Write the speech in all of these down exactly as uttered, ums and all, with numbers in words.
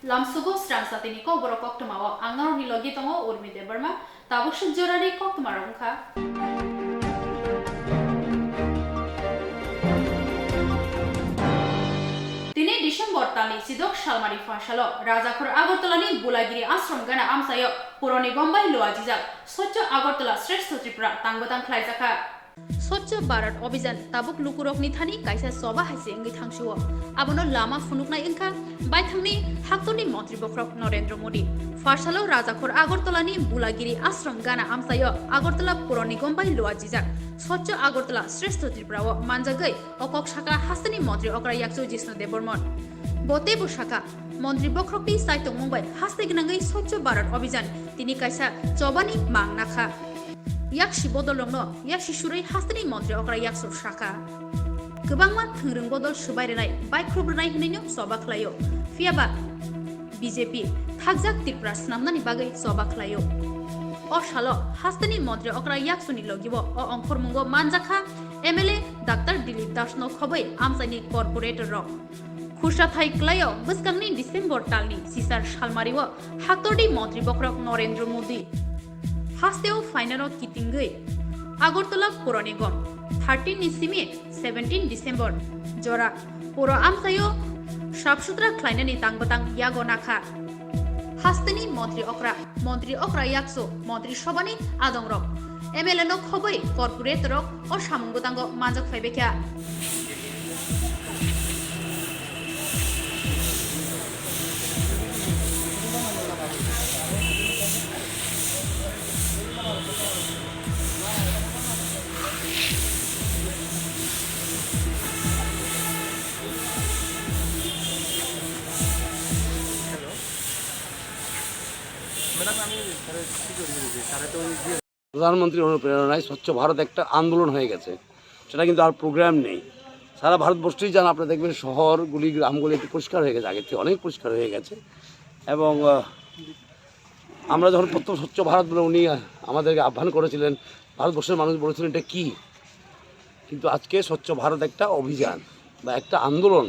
Lamsugo srang satini kokborok koktwmao ang norokni logi tongo Urmi Debbarma, tabuk swk jorani koktwmarok wngkha. Tini December talni sidok salmari phasalo Rajakhor Agartalani Bulagiri Ashram gana amchaio Purani Gombai luajijak Swachh Agartala Shreshtha Tripura tangbo tang khlaijakha. Swachh Bharat Abhijan tabuk lukurokni thani kaisa choba hai se wngwi thangsuo. Abono lama phunuknai wngkha baithangni haktorni montri bokhorok Narendra Modi. Phasalo Rajakhor Agartalani Bulagiri Ashram gana amchaio Agartala Purani Gombai luajijak Swachh Agartala Shreshtha Tripura o manjagwi o kok sakha hasteni montri okra yakchu Jishnu Debbarma. Bo teibo sakha, montri bokhorokni chaitongmung bai haste gwnangwi Swachh Bharat Abhijan tini kaisa chobani mang nakha. Yaksi bodolrokno yaksi surwi hasteni montri okra yaksu sakha. Kwbangma thwngrwng bodol swbai rwnai, baikhrup rwnai hwnwino choba khlaio. Phiyaba B J P thakjak Tripura swnamnani bagwi choba khlaio. O salo hasteni montri okra yaksuni logibo o ongkhormungo manjakha M L A Doctor Dilip Dasno khobwi amchaini corporator rok. Khursa thai klaio bwskangni December talni sisar salmario haktordi montri bokhorok Narendra Modi. Hasteo phainano kitingwi Agartala Purani Gom thirteen ni simi seventeen December jora puro amchaio sap sutra khlainani tang bwtang yago nakha. Hasteni montri okra, montri okra yaksu, montri sobani adongrok, M L A no khobwi corporator rok o samung bwtango manjak phaibaikha. প্রধানমন্ত্রীর অনুপ্রেরণায় স্বচ্ছ ভারত একটা আন্দোলন হয়ে গেছে, সেটা কিন্তু আর প্রোগ্রাম নেই। সারা ভারতবর্ষেই যান, আপনারা দেখবেন শহরগুলি, গ্রামগুলি একটু পরিষ্কার হয়ে গেছে, আগের থেকে অনেক পরিষ্কার হয়ে গেছে। এবং আহ, আমরা যখন প্রথম স্বচ্ছ ভারত বলে উনি আমাদেরকে আহ্বান করেছিলেন, ভারতবর্ষের মানুষ বলেছিলেন, "এটা কি?" কিন্তু আজকে স্বচ্ছ ভারত একটা অভিযান বা একটা আন্দোলন।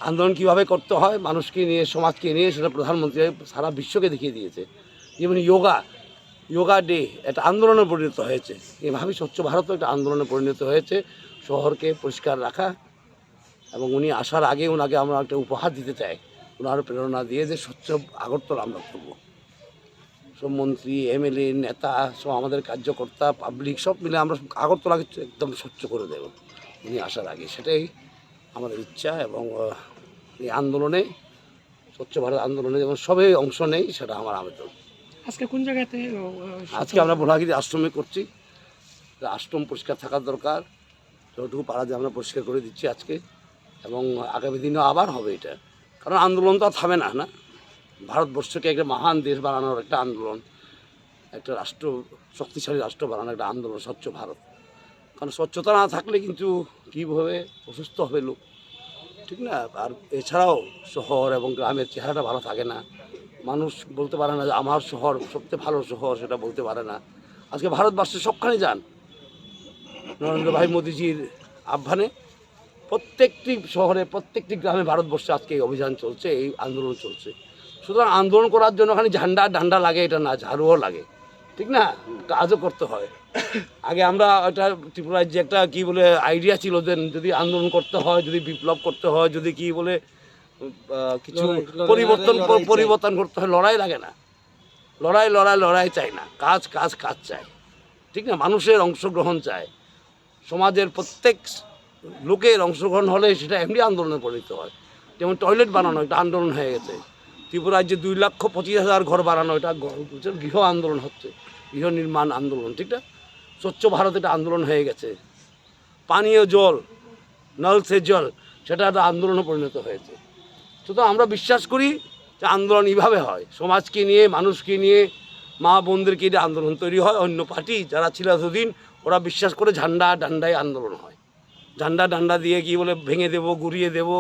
আন্দোলন কিভাবে করতে হয়, মানুষকে নিয়ে, সমাজকে নিয়ে, সেটা প্রধানমন্ত্রী সারা বিশ্বকে দেখিয়ে দিয়েছে। যেমন যোগা, যোগা ডে একটা আন্দোলনে পরিণত হয়েছে। এভাবেই স্বচ্ছ ভারতও একটা আন্দোলনে পরিণত হয়েছে। শহরকে পরিষ্কার রাখা, এবং উনি আসার আগে ওনাকে আমরা একটা উপহার দিতে চাই, ওনার প্রেরণা দিয়ে যে স্বচ্ছ আগরতলা আমরা করব। সব মন্ত্রী, এমএলএ, নেতা, সব আমাদের কার্যকর্তা, পাবলিক, সব মিলে আমরা আগরতলাকে একদম স্বচ্ছ করে দেব উনি আসার আগে, সেটাই আমাদের ইচ্ছা। এবং আহ, এই আন্দোলনে, স্বচ্ছ ভারত আন্দোলনে যেমন সবাই অংশ নেই, সেটা আমার আবেদন। আজকে কোন জায়গাতে? আজকে আমরা ভোলাগিরি আশ্রমে করছি। আশ্রম পরিষ্কার থাকার দরকার, যতটুকু পারা যায় আমরা পরিষ্কার করে দিচ্ছি আজকে, এবং আগামী দিনেও আবার হবে এটা। কারণ আন্দোলন তো আর থামে না, না? ভারতবর্ষকে একটা মহান দেশ বানানোর একটা আন্দোলন, একটা রাষ্ট্র, শক্তিশালী রাষ্ট্র বানানোর একটা আন্দোলন, স্বচ্ছ ভারত। কারণ স্বচ্ছতা না থাকলে কিন্তু কীভাবে অসুস্থ হবে লোক, ঠিক না? আর এছাড়াও শহর এবং গ্রামের চেহারাটা ভালো থাকে না। মানুষ বলতে পারে না যে আমার শহর সবচেয়ে ভালো শহর, সেটা বলতে পারে না। আজকে ভারতবর্ষের সবখানে যান, নরেন্দ্র ভাই মোদীজির আহ্বানে প্রত্যেকটি শহরে, প্রত্যেকটি গ্রামে ভারতবর্ষে আজকে এই অভিযান চলছে, এই আন্দোলন চলছে। সুতরাং আন্দোলন করার জন্য খালি ঝান্ডা ডান্ডা লাগে, এটা না, ঝাড়ুও লাগে, ঠিক না? কাজও করতে হয়। আগে আমরা একটা ত্রিপুরার যে একটা কি বলে আইডিয়া ছিল যে যদি আন্দোলন করতে হয়, যদি বিপ্লব করতে হয়, যদি কি বলে আহ, কিছু লড়াই, লড়াই, পরিবর্তন, লড়াই, লড়াই চাই। পরিবর্তন করতে হয়, লড়াই লাগে না। লড়াই, লড়াই, লড়াই চাই না, কাজ, কাজ, কাজ চাই, ঠিক না? মানুষের অংশগ্রহণ চাই। সমাজের প্রত্যেক লোকের অংশগ্রহণ হলে সেটা এমনি আন্দোলনে পরিণত হয়। যেমন টয়লেট বানানো একটা আন্দোলন হয়ে গেছে, ত্রিপুরায় যে দুই লক্ষ পঁচিশ হাজার ঘর বানানো, এটা গ-, গৃহ আন্দোলন হচ্ছে, গৃহ নির্মাণ আন্দোলন, ঠিক না? স্বচ্ছ ভারত একটা আন্দোলন হয়ে গেছে। পানীয় জল, নল সে জল, সেটা একটা আন্দোলনে পরিণত হয়েছে। সুতরাং আমরা বিশ্বাস করি যে আন্দোলন এইভাবে হয়, সমাজকে নিয়ে, মানুষকে নিয়ে, মা বোনদেরকে নিয়ে আন্দোলন তৈরি হয়। অন্য পার্টি যারা ছিল এতদিন, ওরা বিশ্বাস করে ঝান্ডা ডান্ডায় আন্দোলন হয়, ঝান্ডা ডান্ডা দিয়ে কি বলে ভেঙে দেবো, গুড়িয়ে দেবো,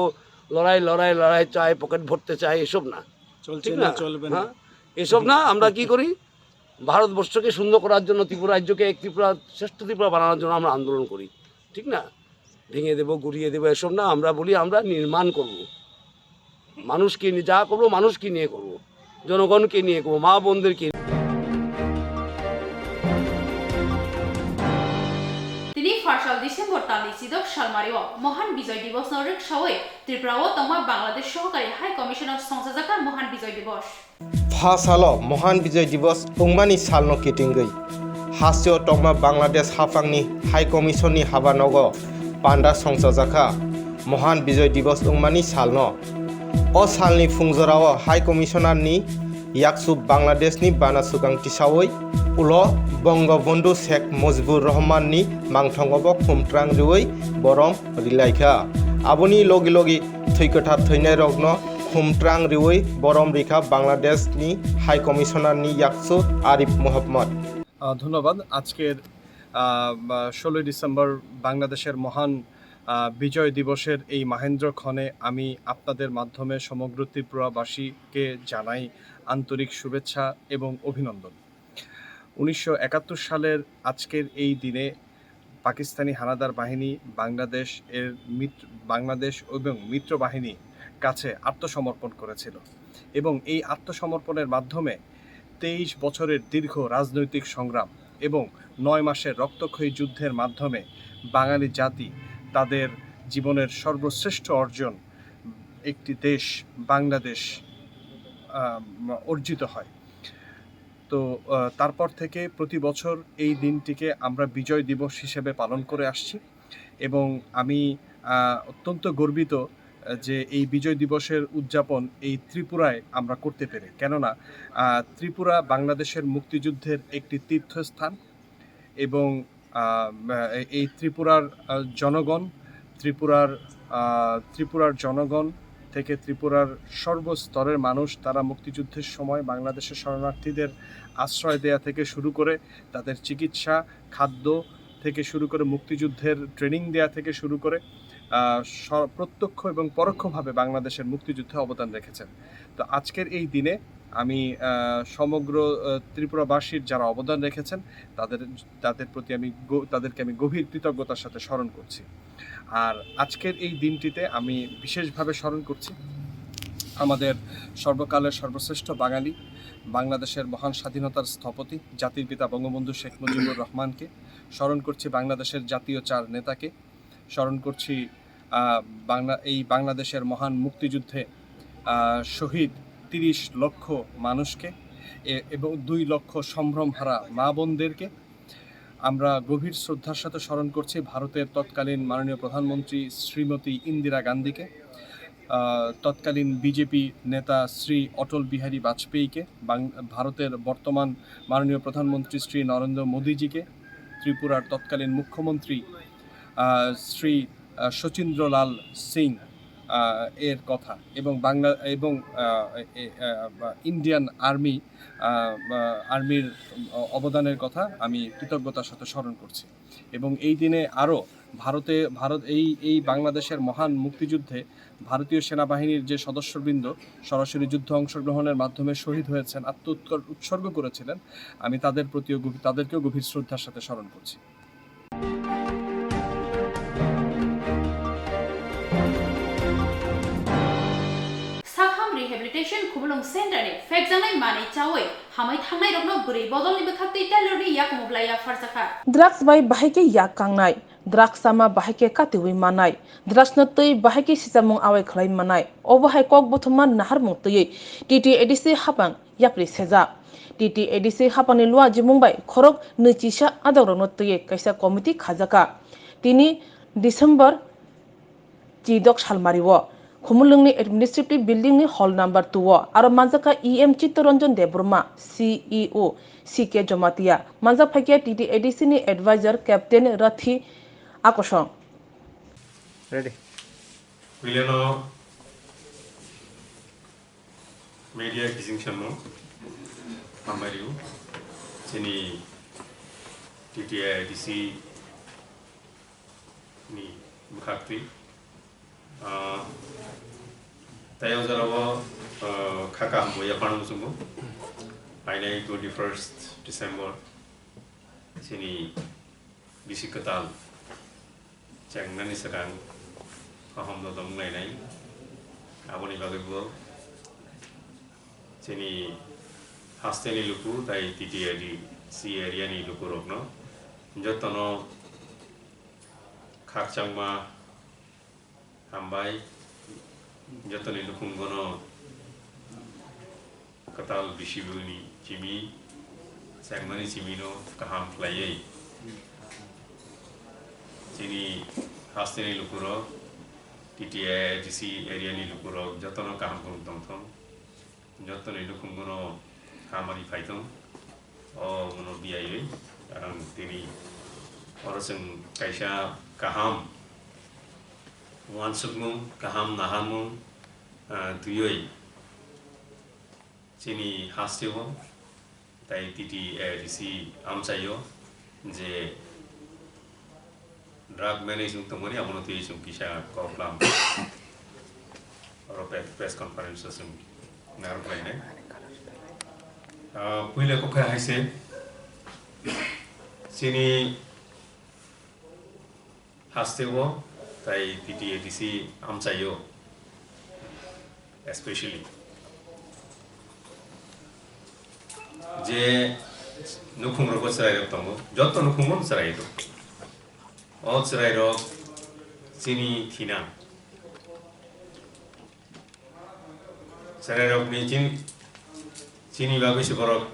লড়াই, লড়াই, লড়াই চাই, পকেট ভরতে চাই, এসব না। চলছে ঠিক না, না? চলবে না। হ্যাঁ, এসব না। আমরা কি করি, ভারতবর্ষকে সুন্দর করার জন্য, ত্রিপুরা রাজ্যকে এক ত্রিপুরা, শ্রেষ্ঠ ত্রিপুরা বানানোর জন্য আমরা আন্দোলন করি, ঠিক না? ভেঙে দেবো, গুড়িয়ে দেবো, এসব না। আমরা বলি আমরা নির্মাণ করব। মানুষকে নিয়ে যা করবো, মানুষকে নিয়ে করবো, জনগণকে নিয়ে করবো, মা বোনদেরকে নিয়ে। Tini pharsal December talni chidok salmario Mohan Bijoy Divos no rwksawi Tripura o tongma Bangladesh Sohokari High Commission o songchajakha Mohan Bijoy Divos. Pha salo Mohan Bijoy Divos wngmani salno kitingwi hasteo tongma Bangladesh haphangni High Commission ni habanogo panda songchajakha Mohan Bijoy Divos wngmani salno. O salni phungjorao High Commissioner ni yaksu Bangladesh ni bana swkang tisawi ulo Bongobondhu Sheikh Mujibur Rahman ni mangthango bo khumtrang riwi borom rilaikha. Aboni logi logi thwi kwthar thwinairokno khumtrang riwi borom rikha Bangladesh ni High Commissioner ni yaksu Arif Muhammad. আহ, ধন্যবাদ। আজকের, আহ, বা, ষোলোই ডিসেম্বর বাংলাদেশের মহান, আহ, বিজয় দিবসের এই মাহেন্দ্রক্ষণে আমি আপনাদের মাধ্যমে সমগ্র ত্রিপুরাবাসীকে জানাই আন্তরিক শুভেচ্ছা এবং অভিনন্দন। উনিশশো একাত্তর সালের আজকের এই দিনে পাকিস্তানি হানাদার বাহিনী বাংলাদেশ এর মিত্র, বাংলাদেশ এবং মিত্র বাহিনী কাছে আত্মসমর্পণ করেছিল এবং এই আত্মসমর্পণের মাধ্যমে তেইশ বছরের দীর্ঘ রাজনৈতিক সংগ্রাম এবং নয় মাসের রক্তক্ষয়ী যুদ্ধের মাধ্যমে বাঙালি জাতি তাদের জীবনের সর্বশ্রেষ্ঠ অর্জন, একটি দেশ বাংলাদেশ, আহ, অর্জিত হয়। তো, আহ, তারপর থেকে প্রতি বছর এই দিনটিকে আমরা বিজয় দিবস হিসেবে পালন করে আসছি এবং আমি, আহ, অত্যন্ত গর্বিত, আহ, যে এই বিজয় দিবসের উদযাপন এই ত্রিপুরায় আমরা করতে পেরে। কেননা, আহ, ত্রিপুরা বাংলাদেশের মুক্তিযুদ্ধের একটি তীর্থস্থান এবং, আহ, এই, এই ত্রিপুরার, আহ, জনগণ, ত্রিপুরার, আহ, ত্রিপুরার জনগণ থেকে ত্রিপুরার সর্বস্তরের মানুষ, তারা মুক্তিযুদ্ধের সময় বাংলাদেশের শরণার্থীদের আশ্রয় দেয়া থেকে শুরু করে তাদের চিকিৎসা, খাদ্য থেকে শুরু করে মুক্তিযুদ্ধের ট্রেনিং দেয়া থেকে শুরু করে, আহ, স-, প্রত্যক্ষ এবং পরোক্ষভাবে বাংলাদেশের মুক্তিযুদ্ধে অবদান রেখেছেন। তো আজকের এই দিনে আমি, আহ, সমগ্র, আহ, ত্রিপুরাবাসীর যারা অবদান রেখেছেন, তাদের, তাদের প্রতি আমি গ-, তাদেরকে আমি গভীর কৃতজ্ঞতার সাথে স্মরণ করছি। আর আজকের এই দিনটিতে আমি বিশেষভাবে স্মরণ করছি আমাদের সর্বকালের সর্বশ্রেষ্ঠ বাঙালি, বাংলাদেশের মহান স্বাধীনতার স্থপতি, জাতির পিতা বঙ্গবন্ধু শেখ মুজিবুর রহমানকে, স্মরণ করছি বাংলাদেশের জাতীয় চার নেতাকে, স্মরণ করছি, আহ, বাংলা-, এই বাংলাদেশের মহান মুক্তিযুদ্ধে, আহ, শহীদ তিরিশ লক্ষ মানুষকে এ-, এবং দুই লক্ষ সম্ভ্রমহারা মা বোনদেরকে। আমরা গভীর শ্রদ্ধার সাথে স্মরণ করছি ভারতের তৎকালীন মাননীয় প্রধানমন্ত্রী শ্রীমতী ইন্দিরা গান্ধীকে, আহ, তৎকালীন বিজেপি নেতা শ্রী অটল বিহারী বাজপেয়ীকে, বাং-, ভারতের বর্তমান মাননীয় প্রধানমন্ত্রী শ্রী নরেন্দ্র মোদীজিকে, ত্রিপুরার তৎকালীন মুখ্যমন্ত্রী, আহ, শ্রী, আহ, শচীন্দ্রলাল সিং, আহ, এর কথা এবং বাংলা এবং, আহ, এ-, আহ, ইন্ডিয়ান আর্মি, আহ, আহ, আর্মির অবদানের কথা আমি কৃতজ্ঞতার সাথে স্মরণ করছি। এবং এই দিনে আরও ভারতে, ভারত এই, এই বাংলাদেশের মহান মুক্তিযুদ্ধে ভারতীয় সেনাবাহিনীর যে সদস্যবৃন্দ সরাসরি যুদ্ধে অংশগ্রহণের মাধ্যমে শহীদ হয়েছেন, আত্ম উৎকর-, উৎসর্গ করেছিলেন, আমি তাদের প্রতিও গভীর, তাদেরকেও গভীর শ্রদ্ধার সাথে স্মরণ করছি। Sakham Rehabilitation Khumulwng Center ni phekjaknai manwi chawi hamwi thangnairokno bwrwi bodolni bwkhaktwi tailorni yakumo blai yapharjakha. Drugs bai bahai khe yak kangnai, drugs chama bahai khe katiwi mannai, drugs no twi bahai khe sichamung awai khlai mannai, obo hai kok bothoma naharmung twiwi T T A D C hapang yapri sejak. T T A D C hapangni luajimung bai khorok nwichisa adokrokno twiwi kaisa committee khajakha. Tini December chidok salmario Khumulwngni Administrative Building ni hall number two o aro manjakha E M Chittaranjan Debbarma, C E O, C K Jamatia, manjak phaikha T T A D C ni advisor Captain Rathi Akosong. Ready. Puilano media kising samung hambai rio chini T T A D C ni bwkhaktwi. Ah, tei o jora o, ah, kha kaham bo yapharna muchungo. Phainai twenty first December chini bisi kwtal chengnani swkang kaham no tong lainai. Aboni bagwi bo chini hasteni luku tai T T A D C area ni lukurokno jotono khakchangma hambai, jotoni nukhungono kwtal bisi bwini chimi, chengmani chimino kaham khlaiwi chini hasteni lukurok, T T A D C area ni lukurok jotono kaham khulum tongthong. Jotoni nukhungono hamari phaithung. O mono biyaiwi ang tini oro chwng kaisa kaham uansukmung, kaham naharmung, ah, twiwi chini hasteo tai T T A D C amchaio je drug management tongmani abono twiwi chwng kisa koklam oro pre-, press conference o chwng narwk lainai. Ah, puila kokha hai se chini hasteo tai T T A D C amchaio, especially je nukhungrogo chwrairok tongo, joto nukhungo chwrai rok. O chwrairok chini thinang. Chwrairokni chini, chini bagwi se borok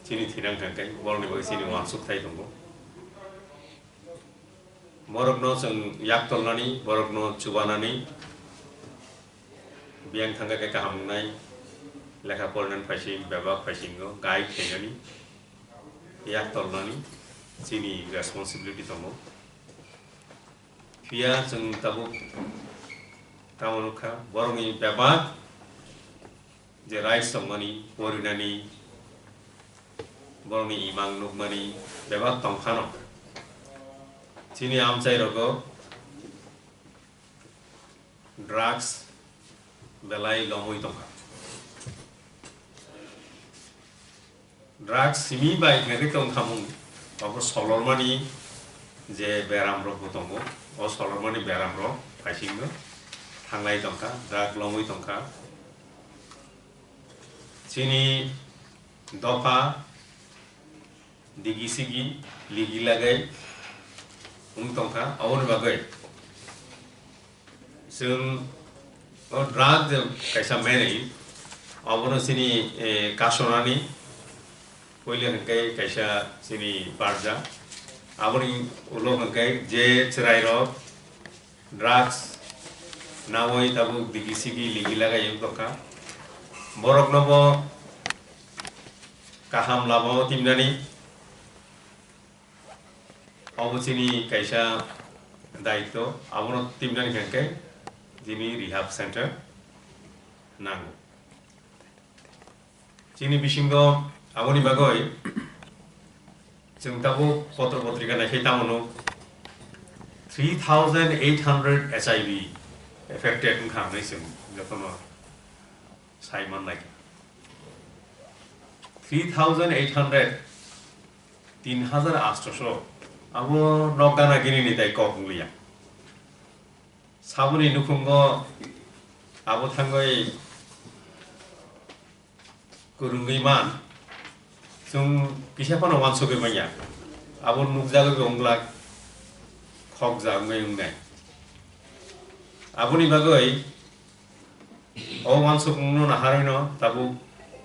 chini thinang thangkhe, borokni bagwi chini uansukthai tongo. Borokno chwng yak tolnani, borokno chubanani, biyang thangkhe kaham wngnai, lekha porinani phaising, bebak phaisingo guide khainani, yak tolnani chini responsibility tongo. Phiya chwng tabuk tamo nukha, borokni bebak je rights tongmani, porinani, borokni imang nukmani bebak tongphano. Chini amchai rogo drugs belai lomwi tongkha. Drugs simi bai hwnkhe tongkhamung, abo solormani je beram rok bo tongo, o solormani beram rok phaisingno thanglai tongkha, drug lomwi tongkha. Chini dopha digi sigi ligi lagai wng tongkha, aboni bagwi chwng o drug je kaisa manwi, abono chini, eh, kasonani puila hwnkhe kaisa chini barja, aboni ulo hwnkhe je chwrairok drugs nawi tabuk digi sigi ligi lagai wng tongkha. Borokno bo kaham lama o timnani obo chini kaisa daityo, abono timnani hwnkhe chini rehab center nango. Chini bisingo aboni bagwi chwng tabuk potro potrika naikhe tamo nuk three thousand eight hundred H I V affected wngkha hwnwi chwng jotono sai man naikha. Three thousand eight hundred, tin hajar atsho, abo nok gana gini ni tai kok wng liya. Saboni nukhungo abo thangwi kwrwngwi man, chwng kisa phano uansugwi manya. Abo nukjagwi bo wng glak, khokjak wngwi wngnai. Aboni bagwi o uansukmungno naharwino tabuk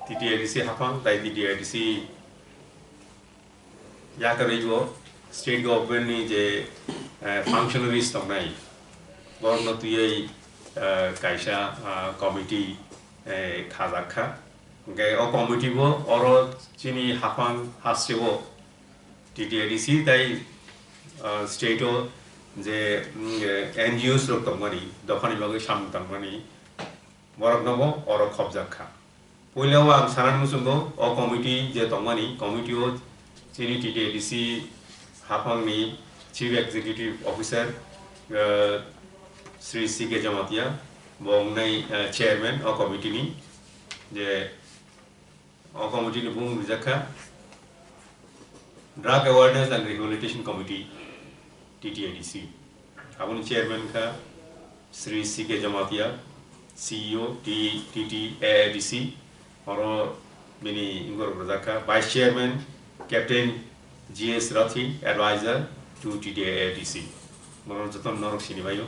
T T A D C haphang tai T T A D C yakarwi bo state government ni je, eh, functionaries tongnai, borokno twiwi, eh, kaisa, ah, committee, eh, khajak kha. Hwnkhe o committee bo oro chini haphang hasteo T T A D C tai, ah, state o je, mm, eh, N G Os rok tongmani, dophani bagwi samung tangmani, borokno bo oro khopjak kha. Puila o ang sanani muchungo, o committee je tongmani, committee o chini T T A D C haphangni Chief Executive Officer, eh, Shri C K Jamatia, bo wngnai, eh, chairman o committee ni, je o committee ni bung rijak kha Drug Awareness and Rehabilitation Committee, T T A D C. Aboni chairman kha Shri C K Jamatia. C E O T T A I D C, oro bini wngorok rwjak kha Vice Chairman Captain G S Rathi, Advisor to T T A I D C. Bono jotono norok sini baio.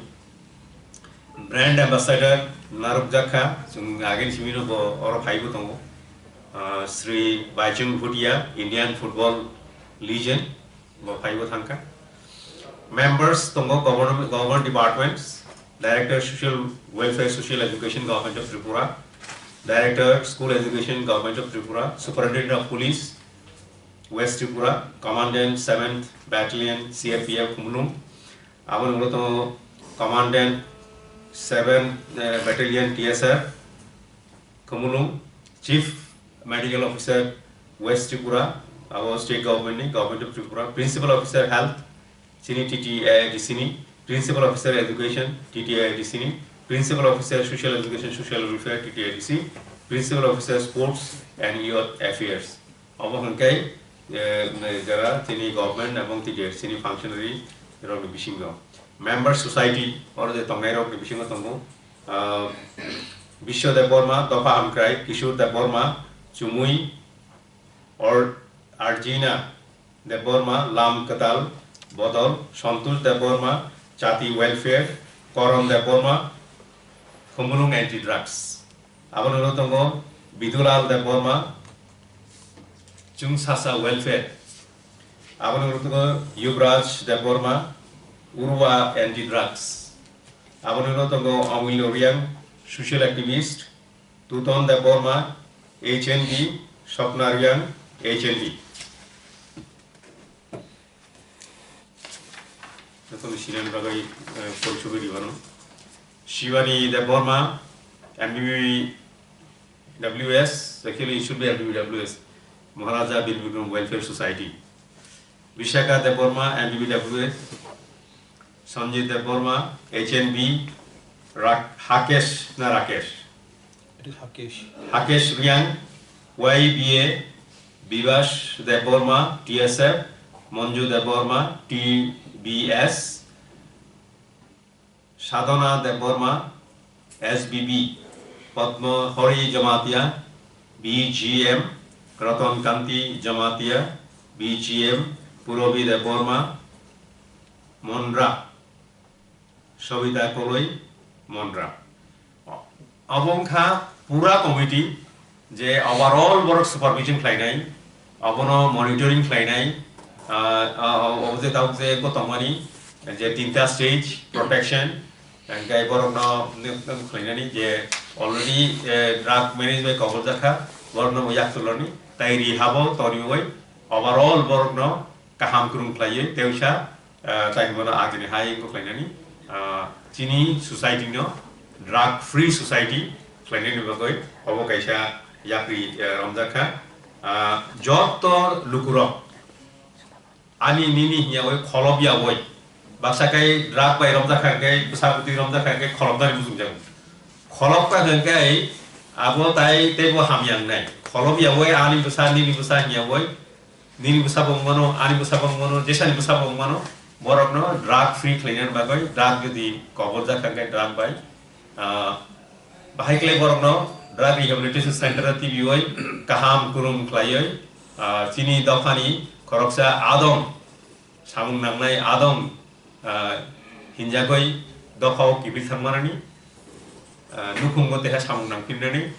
Brand Ambassador narwkjak kha, chwng ageni simi no bo oro phaibo tongo. Ah, Sri Baichung Bhutia, Indian football legend, bo phaibo thangkha. Members tongo government, government departments, Director Social Welfare, Social Education, Government of Tripura, Director School Education, Government of Tripura, Superintendent of Police, West Tripura, Commandant seventh Battalion C R P F Khumulwng, aboni ulo tongo Commandant seventh, eh, Battalion T S F, Khumulwng, Chief Medical Officer West Tripura, abo state government ni, Government of Tripura, Principal Officer Health, chini T T A I D C ni, Principal Officer Education, T T A I D C ni, Principal Officer Social Education, Social Welfare, T T A I D C, Principal Officer Sports and Youth Affairs. Obo hwnkhe, eh, jara chini government ebong T T A I D C ni functionary rokni bisingo. Member society, oro je tongnai rokni bisingo tongo, ah, Biswa Debbarma, Dopha Hamkrai, Kishore Debbarma, Chumui, Or-, Arjina Debbarma, Lam Kwtal Bodol, Santosh Debbarma, Chati Welfare, Koron Debbarma, Khumulwng Anti Drugs. Aboni ulo tongo Bidulal Debbarma, Chwngsasa Welfare. Aboni ulo tongo Yuvraj Debbarma, Urva Anti Drugs. Aboni ulo tongo Amulya Reang, social activist, Tuton Debbarma, H N D, Sopna Reang, H N D. Jotono sinani bagwi, eh, porisogwi ribano. Shivani Debbarma, M B B W S, actually it should be M B B W S, Maharaja Bir Bikram Welfare Society. Vishaka Debbarma, M B B W S, Sanjay Debbarma, H N B, Ra-, Hakesh na Rakesh? It is Hakesh. Hakesh Reang, Y B A, Bibas Debbarma, T S F, Manju Debbarma, T B S, Sadhana Debbarma, S B B, Padma Hari Jamatia, B G M, Ratan Kanti Jamatia, B G M, Purabi Debbarma, Monra, Sobita Koloi, Monra. Abo wngkha pura committee je overall borok supervision khlainai, abono monitoring khlainai, ah, ah, abo je tabuk je bo tongmani je tinta stage protection, hingke borokno nuk, nuk khlainani je already, eh, drug manage bai kobol jakha, borokno bo yak tulorni, tai rehab o tonwi bai overall borokno kaham kwrwng khlaiwi tei wngsa, ah, tai hwnmano agini hai wngkha khlainani, ah, chini society no drug free society khlainani bagwi obo kaisa yapri, eh, romjak kha. Ah, joto lukurok ani nini hinya oi kholop ya oi baksa kai drug bai romjak kha kai bwsa bwtwi romjak kha kai kholopnani muchungjago. Kholop kha hwnkhe abo tai teibo hamya wngnai. Kholop ya oi ani bwsa nini bwsa hinya oi Nini bwsabo wngmano, ani bwsabo wngmano, jesani bwsabo wngmano, borokno drug free khlainani bagwi, drug jodi koboljak kha khe drug bai, ah, bahai khlai borokno drug rehabilitation center o tibiwi kaham kwrwng khlaiwi, ah, chini dophani khoroksa adong samung nangnai adong, ah, hinjagwi dophao kiphil thangmanani, ah, nukhungo teha samung nangphinnani,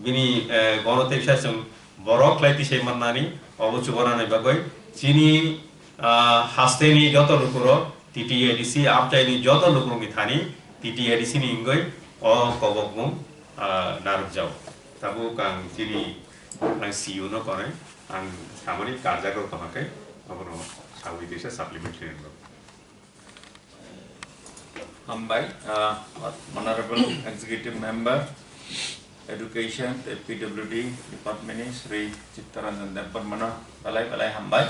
bini, eh, bono teisa chwng borok khlai tisai mannani, obo chubanani bagwi chini, ah, hasteni joto lukurok T T A D C amchaini joto lukurokni thani T T A D C ni wngwi o kobokmung, ah, narwkjao. Tabuk ang chini ang C E O no konai, ang samani karjakrok tongkha khe abono sawi teisa supplement khe nangno. Hambai, ah, Honorable Executive Member, Education, tei P W D Department ni Shri Chittaranjan Debbarmano belai belai hambai.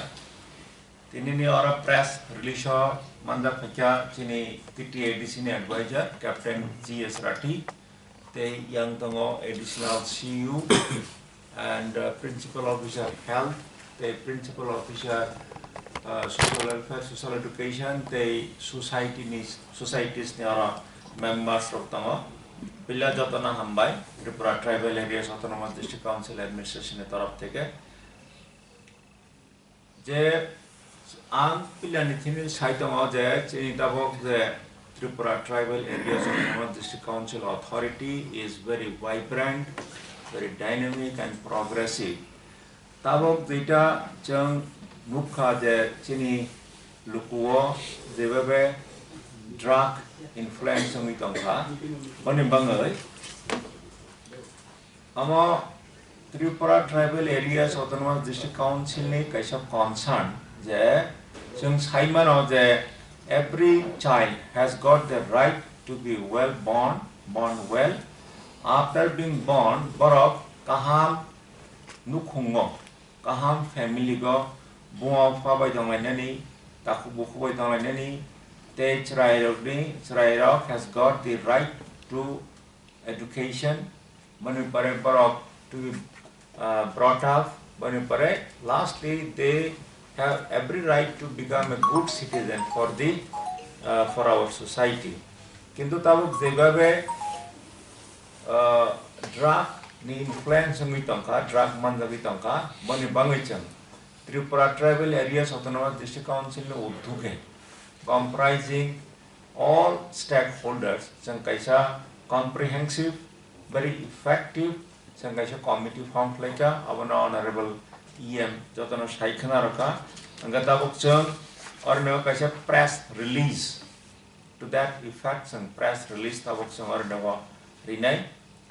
Tinini oro press release o manjak phaikha chini T T A D C ni advisor Captain G S Rathi, tei yang tongo Additional C U and, uh, Principal Officer Health, tei Principal Officer, uh, Social Welfare, Social Education, tei society ni, societies ni oro members rok tongo. Pila jotono hambai, Tripura Tribal Areas Autonomous District Council Administration ni torop theke. Je ang pilani thini sai tongo je chini tabok je Tripura Tribal Areas Autonomous District Council authority is very vibrant, very dynamic and progressive. Tabok jeita chwng nukha je chini lukuo jebebe drug influence wngwi tongkha, boni bangwi omo Tripura Tribal Areas Autonomous District Council ni kaisa concern je chwng sai mano je every child has got the right to be well born, born well. After being born, borok kaham nukhungo, kaham family go, buma bupha bai tonglainani, takhuk bukhuk bai tonglainani, tei chwrairokni, chwrairok has got the right to education, boni pore borok to be, uh, brought up, boni pore lastly they have every right to become a good citizen for the, uh, for our society. Kintu tabuk jebhabe, uh, drug ni influence wngwi tongkha, drug manjagwi tongkha, boni bangwi chwng Tripura Tribal Areas Autonomous District Council ni udhuke comprising all stakeholders, chwng kaisa comprehensive, very effective, chwng kaisa committee form khlaikha, abono Honorable E M jotono sai khwnarokha. Hwnkhe tabuk chwng orino kaisa press release, to that effect, chwng press release tabuk chwng orino rinai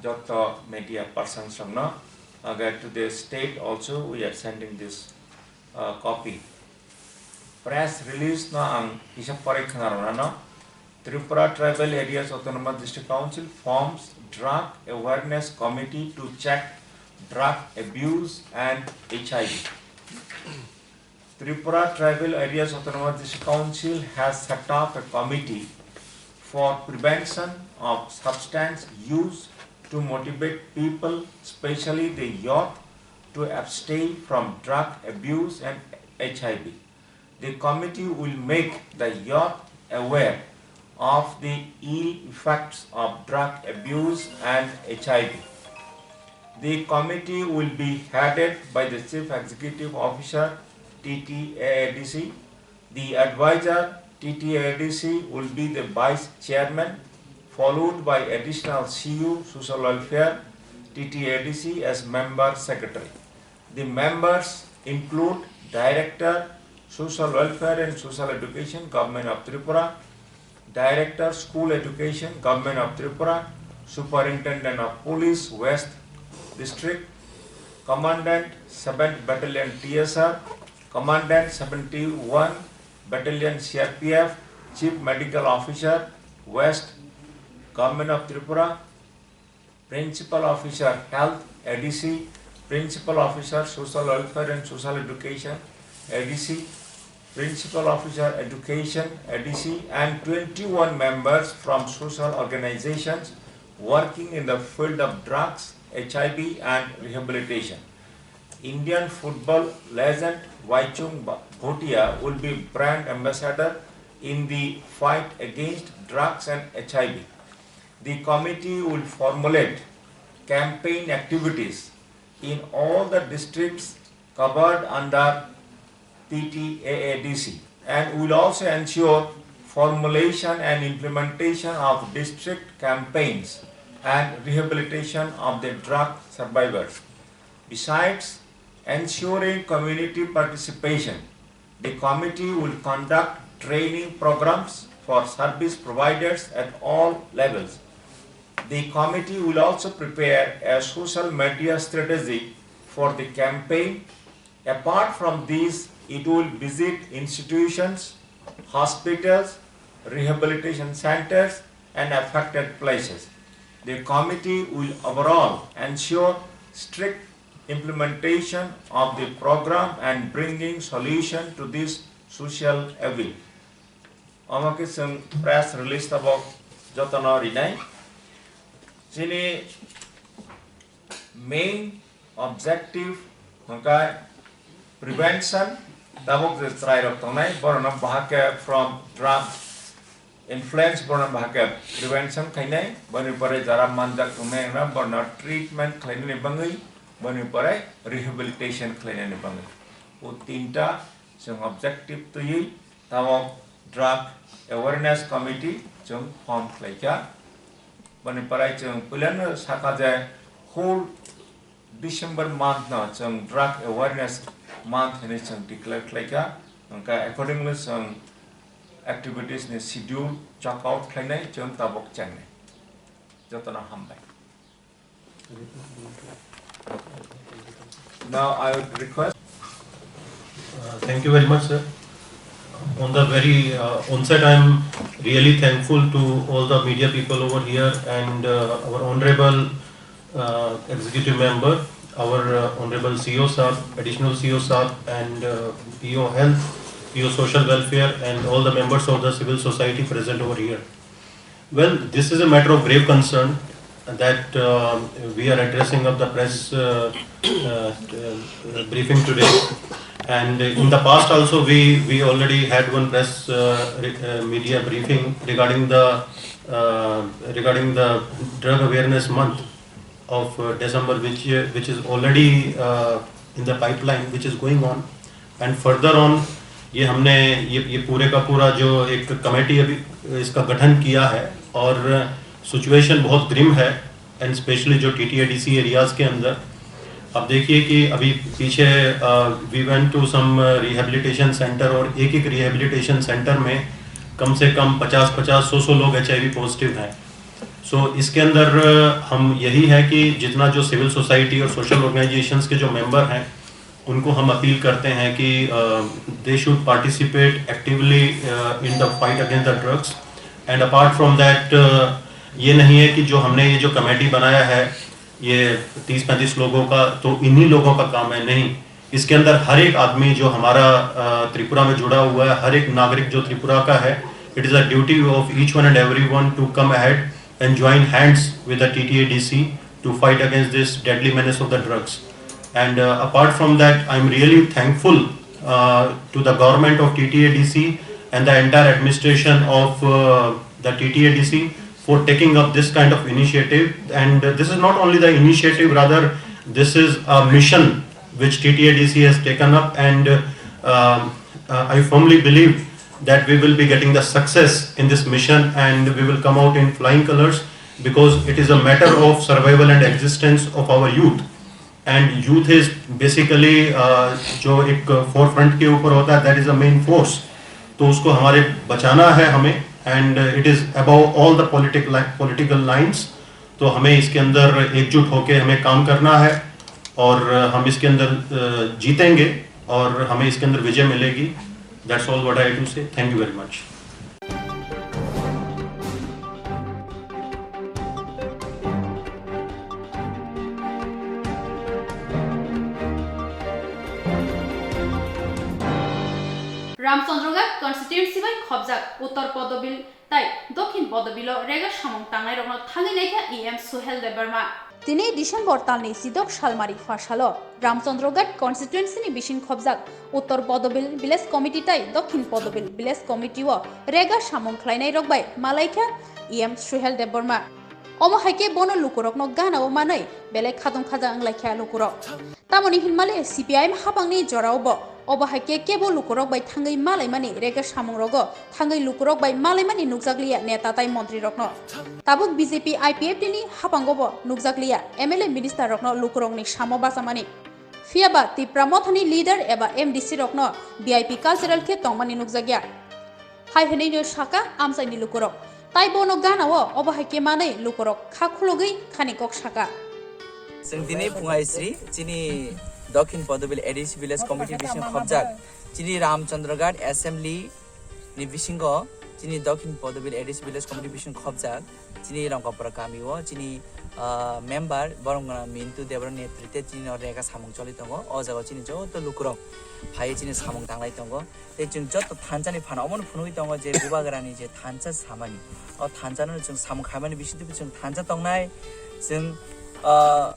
joto media persons rokno, hwnkhe to the state also we are sending this, uh, copy. Press release no ang kisa pore khwnaroknano. Tripura Tribal Areas Autonomous District Council forms Drug Awareness Committee to check drug abuse and H I V. Tripura Tribal Areas Autonomous District Council has set up a committee for prevention of substance use to motivate people, especially the youth, to abstain from drug abuse and H I V. The committee will make the youth aware of the ill effects of drug abuse and H I V. The committee will be headed by the Chief Executive Officer, T T A A D C. The advisor, T T A A D C, will be the vice chairman, followed by additional C U, Social Welfare, T T A A D C, as member secretary. The members include Director, Social Welfare and Social Education, Government of Tripura, Director, School Education, Government of Tripura, Superintendent of Police, West District, Commandant, seventh Battalion T S R, Commandant, seventy-one Battalion C R P F, Chief Medical Officer, West, Government of Tripura, Principal Officer Health, A D C, Principal Officer Social Welfare and Social Education, A D C, Principal Officer Education, A D C, and twenty-one members from social organizations working in the field of drugs, H I V, and rehabilitation. Indian football legend Bhaichung Bha-, Bhutia will be brand ambassador in the fight against drugs and H I V. The committee will formulate campaign activities in all the districts covered under T T A A D C and will also ensure formulation and implementation of district campaigns and rehabilitation of the drug survivors. Besides ensuring community participation, the committee will conduct training programs for service providers at all levels. The committee will also prepare a social media strategy for the campaign. Apart from this, it will visit institutions, hospitals, rehabilitation centers, and affected places. The committee will overall ensure strict implementation of the program and bringing solution to this social evil. Omo khe chwng press release tabok jotono rinai. Chini main objective hwnkhe prevention, tabok je chwrairok tongnai borokno bahai khe from drug Influence borno bahai khe prevention khainai, boni pore jara manjak tongnai wngna borno treatment khlainani bagwi, boni pore rehabilitation khlainani bagwi. O tinta chwng objective twiwi tamo drug awareness committee chwng form khlaikha. Boni pore chwng puilano sakha je whole December month no chwng drug awareness month hinwi chwng declare khlaikha, hwnkhe accordingly chwng activities ni schedule chalk out khlainai chwng tabuk chengnai. Jotono hambai. Now I would request Uh, thank you very much, sir. On the very uh, onset, I am really thankful to all the media people over here and uh, our honorable uh, executive member, our uh, honorable C E O sir, additional C E O sir, and uh, P O health, P O social welfare, and all the members of the civil society present over here. Well, this is a matter of grave concern that uh, we are addressing of the press uh, uh, uh, briefing today. And in the past also, we, we already had one press uh, re- uh, media briefing regarding the uh, regarding the drug awareness month of uh, December, which uh, which is already uh, in the pipeline, which is going on. And further on, ये हमने ये ये पूरे का पूरा जो एक कमेटी अभी इसका गठन किया है और सिचुएशन बहुत ग्रिम है, एंड स्पेशली जो टीटीएडीसी एरियाज के अंदर आप देखिए कि अभी पीछे we went to some rehabilitation center और एक एक रिहेबिलिटेशन सेंटर में कम से कम पचास पचास सौ सौ लोग एच पॉजिटिव हैं. सो so, इसके अंदर हम यही है कि जितना जो सिविल सोसाइटी और सोशल ऑर्गेनाइजेशंस के जो मेंबर हैं उनको हम अपील करते हैं कि they should participate actively in the fight against the drugs. And apart from that, ये नहीं है कि जो हमने ये जो कमेटी बनाया है ये तीस पैंतीस लोगों का, तो इन्हीं लोगों का काम है, नहीं. इसके अंदर हर एक आदमी जो हमारा अ, त्रिपुरा में जुड़ा हुआ है, हर एक नागरिक जो त्रिपुरा का है, it is a duty of each one and everyone to come ahead and join hands with the T T A D C to fight against this deadly menace of the drugs. And uh, apart from that, I am really thankful uh, to the government of T T A D C and the entire administration of uh, the T T A D C for taking up this kind of initiative. And uh, this is not only the initiative, rather, this is a mission which T T A D C has taken up, and uh, um, uh, I firmly believe that we will be getting the success in this mission and we will come out in flying colors, because it is a matter of survival and existence of our youth. And youth is basically uh, जो एक four front के ऊपर होता है, that is the main force. तो उसको हमारे बचाना है हमें. And it is above all the political political lines. तो हमें इसके अंदर एकजुट होकर हमें काम करना है और हम इसके अंदर जीतेंगे और हमें इसके अंदर विजय मिलेगी. That's all what I have to say. Thank you very much. Ramchandraghat constituency bai khobjak Uttor Podobil tai Dokhin Podobilo rega samung tangnairokno thangwi naikha E M Suhel Debbarma. Tini December talni chidok salmari pha salo Ramchandraghat constituency ni bising khobjak Uttor Podobil Village Committee tai Dokhin Podobil Village Committee o rega samung khlainairok bai malaikha E M Suhel Debbarma. Omo hai khe bono lukurokno ganao manwi belai khadong khaja wnglaikha lukurok. Tamoni hinmale C P I M hapangni jorao bo obo hai khe kebo lukurok bai thangwi malaimani rega samungrogo thangwi lukurok bai malaimani nukjakliya neta tai montrirokno. Tabuk B J P I P F T ni hapango bo nukjakliya M L A minister rokno lukurokni samo bachamani. Phiyaba Tipra Mothani leader eba M D C rokno V I P cultural khe tongmani nukjakya. Hai hwnwi no saka amchaini lukurok. Tai bono ganao obo hai khe manwi lukurok kha khulugwi khani kok saka. Chwng tini phungai sri chini Dokhin Podobil A D C Village Committee bising khobjak chini Ramchandraghat Assembly ni bisingo chini Dokhin Podobil A D C Village Committee bising khobjak chini Rongkapura kami o chini ah, member borom gwnang Mintu Debra netrite chini no rega samung choli tongo. O jaga o chini joto lukurok phai chini samung tanglai tongo. Tei chwng joto thansa ni phano omono phunugwi tongo je Bubagrani je thansa samani. O thansa no chwng samung khaimani bisingtwi chwng thansa tongnai. Chwng ah,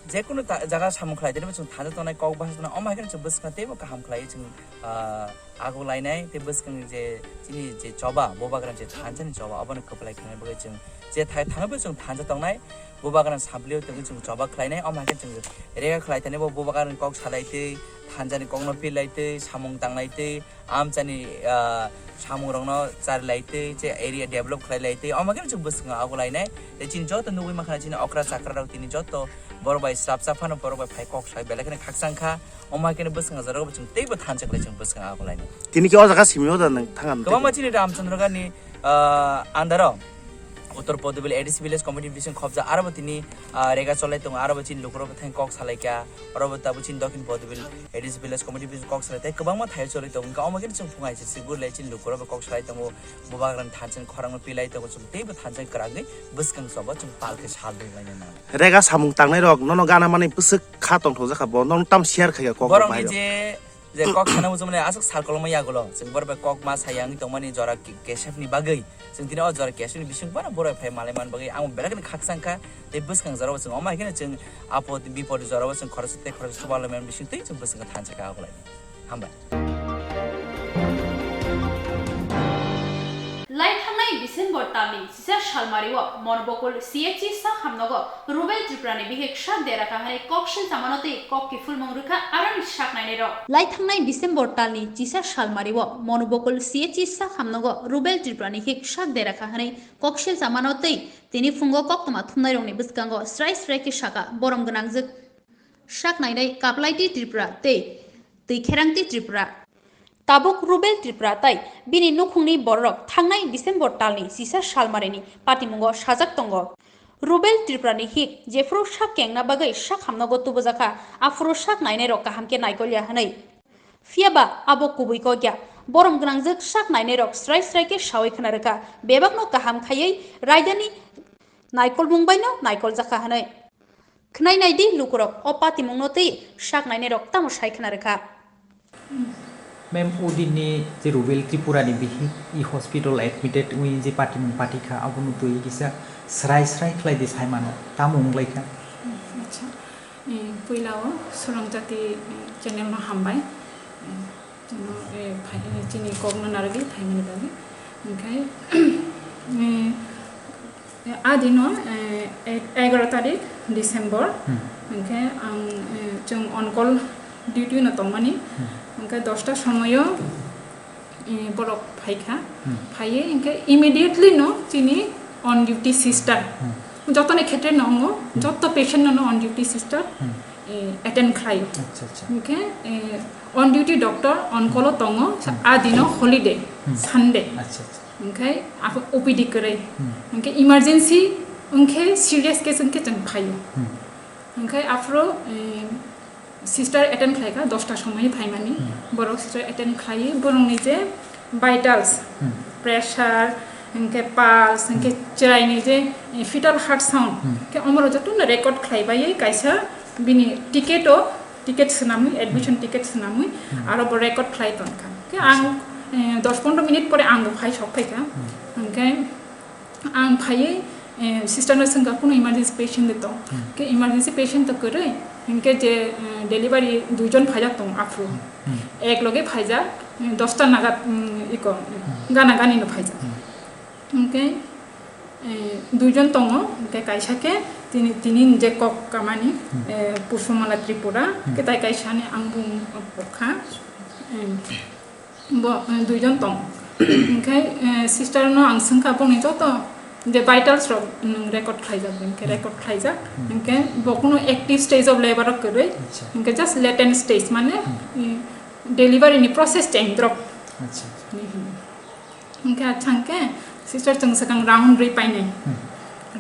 Jekunu ta-, jaga samung khlai tini chwng thansa tongnai, kok basa tongnai, omo hai kheno chwng bwskango teibo kaham khlaiwi chwng, ah, ago lainai, tei bwskang je chini je choba, bubagrani je thansa ni choba, obono kwplai khlaina bagwi chwng je thai thangwi chwng thansa tongnai, bubagrani samplio tongwi chwng choba khlainai, omo hai khe chwng rega khlai tani bo bubagrani kok salai twi, thansa ni kokno pilai twi, samung tanglai twi, amchani, ah, samung rokno charilai twi, je area develop khlai lai twi, omo khe chwng bwskango ago lainai. Tei chini joto nugwi mankha chini okra chakra rok tini joto borok bai swrapsa phano borok bai phai kok sai belai kheno khakchang kha. Omo hai kheno bwskango jorao bo chwng teibo thansa khlai chwng bwskango ago lainai. Tini khe o jaga simi o da nang thang. Kwbangma chini Ramchandra Gani, ah, under o Uttor Podbil A D C Village Committee bising khobja aro bo tini, ah, rega cholai tongo, aro bo chini lukurok thang kok salai kha. Oro bo tabuk chini Dokhin Podbil A D C Village Committee bising kok salai tei kwbangma thaio cholai tongo. Wngkha omo khe chwng phungai se sigurlai chini lukurok kok salai tongo, bubagrani thansa ni khorang no pilai tongo, chwng teibo thansa kwragwi bwskang choba chwng pal khe sal rwlaina nango. Rega samung tangnai rok nono gana mani bwswk kha tongthok jakha bo, nono tam share khai kha kok rok borokni bahai rok. Je, je kok sana muchung mani aswk sal kolokma yagulo chwng borok bai kok ma sai yang tongmani jora ke-, kesep ni bagwi. Chwng tini o jora kesep ni bising bono borok phai malai man bagwi ang belai kheno khakchang kha. Tei bwskang jorao chwng omo hai kheno chwng apod bipod jorao chwng khoroksa tei khoroksa chubalai man bising tei chwng bwskango thansa kha ago lai. Hambai. Lai thangnai December talni chisa salmario Monobokul C H C sak hamnogo Rubel Tripurani bihik sak dera kha hwnwi kok sil chamano tei kok kiphilmung rwkha aroni sak nainairok. Lai thangnai December talni chisa salmario Monobokul C H C sak hamnogo Rubel Tripurani hik sak dera kha hwnwi kok sil chamano tei tini phungo koktwma thumnairokni bwskango srai srai khe sakha borom gwnangjwk sak nainai Kaplaiti Tripura tei Twikherangti Tripura. Tabuk Rubel Tripura tai bini nukhungni bororok thangnai December talni chisa salmarini patimungo sajak tongo. Rubel Tripurani hik jephuru sak kengna bagwi sak hamnogo tubujakha, aphuru sak nainairok kaham khe naikolya hwnwi. Phiyaba abo kubui kok ya, borom gwnangjwk sak nainairok srai srai khe saui khna rwkha, bebakno kaham khaiwi raidani naikolmung baino naikoljak kha hwnwi. Khwnai nai di lukurok o patimungno tei sak nainairok tamo sai khna rwkha. Ma'am, o dinni je Rubel Tripurani bihik i hospital admitted wngwi je patimung patikha, abono twi kisa srai srai khlai di saimano, tamo wnglaikha? Acha, eh, puila o Swrwng Jati, eh, channel no hambai. Eh, chwngno, eh, phai-, eh, chini kokno narwgwi phaimani bagwi. Hwnkhe, eh, A dino, eh, e-, egaroh tarik December, Hmm. Hwnkhe ang, eh, chwng on call duty no tongmani. Hmm. Hwnkhe dosta somoyo, eh, borok phaikha. Hmm. Phaiwi hwnkhe immediately no chini on duty sister. Hmm. Jotoni khetre no wngo, Hmm. joto patient no, no on duty sister, Hmm. eh, attend khlaio. Acha, acha. Hwnkhe, eh, on duty doctor on call o tongo, Hmm. A dino holiday, Hmm. Sunday. Acha, acha. Hwnkhe abo O P D kwrwi. Hmm. Hwnkhe emergency wngkhe serious case wngkhe chwng phaio. Hmm. Hwnkhe aphuru, eh, sister attend khlaikha, dosta somoi phaimani. Hmm. Borok sister attend khlaiwi borokni je vitals, Hmm. pressure, hwnkhe pulse, hwnkhe Hmm. chwraini je, eh, fetal heart sound, Hmm. khe omorok jotono record khlaibai kaisa bini ticket o, ticket swnamwi, admission Hmm. ticket swnamwi, Hmm. aro bo record khlai tongkha. Khe Acha. ang, eh, dos pondro minute pore ang bo phai sok phaikha. Hmm. Hwnkhe ang phaiwi, eh, sister no swngkha, "Kunu emergency patient de tong?" Hmm. Khe emergency patient to kwrwi, hwnkhe je, eh, delivery duijon phaijak tong aphuru. Hmm. Ek loge phaijak, eh, dosta naga, mm, iko, Hmm. gana gani no phaijak. Hmm. Hwnkhe, eh, duijon tongo, hwnkhe kaisa khe tini, tini je kok kamani, Hmm. eh, Pushpamala Tripura, Hmm. khe tai kaisa ni ang bung pokha. Eh, bo, eh, duijon tong. Hwnkhe, eh, sister no ang swngkha bongni joto je vitals rok nwng record khlaijak, hwnkhe Hmm. record khlaijak. Hmm. Hwnkhe bo kuno active stage of labor o kwrwi, Acha. hwnkhe just latent stage, mane, Hmm. eh, delivery ni process chengdrop. Acha, acha. Ni hwnwi. Hwnkhe acha hwnkhe sister chwng swkang round rwi painai. Hmm.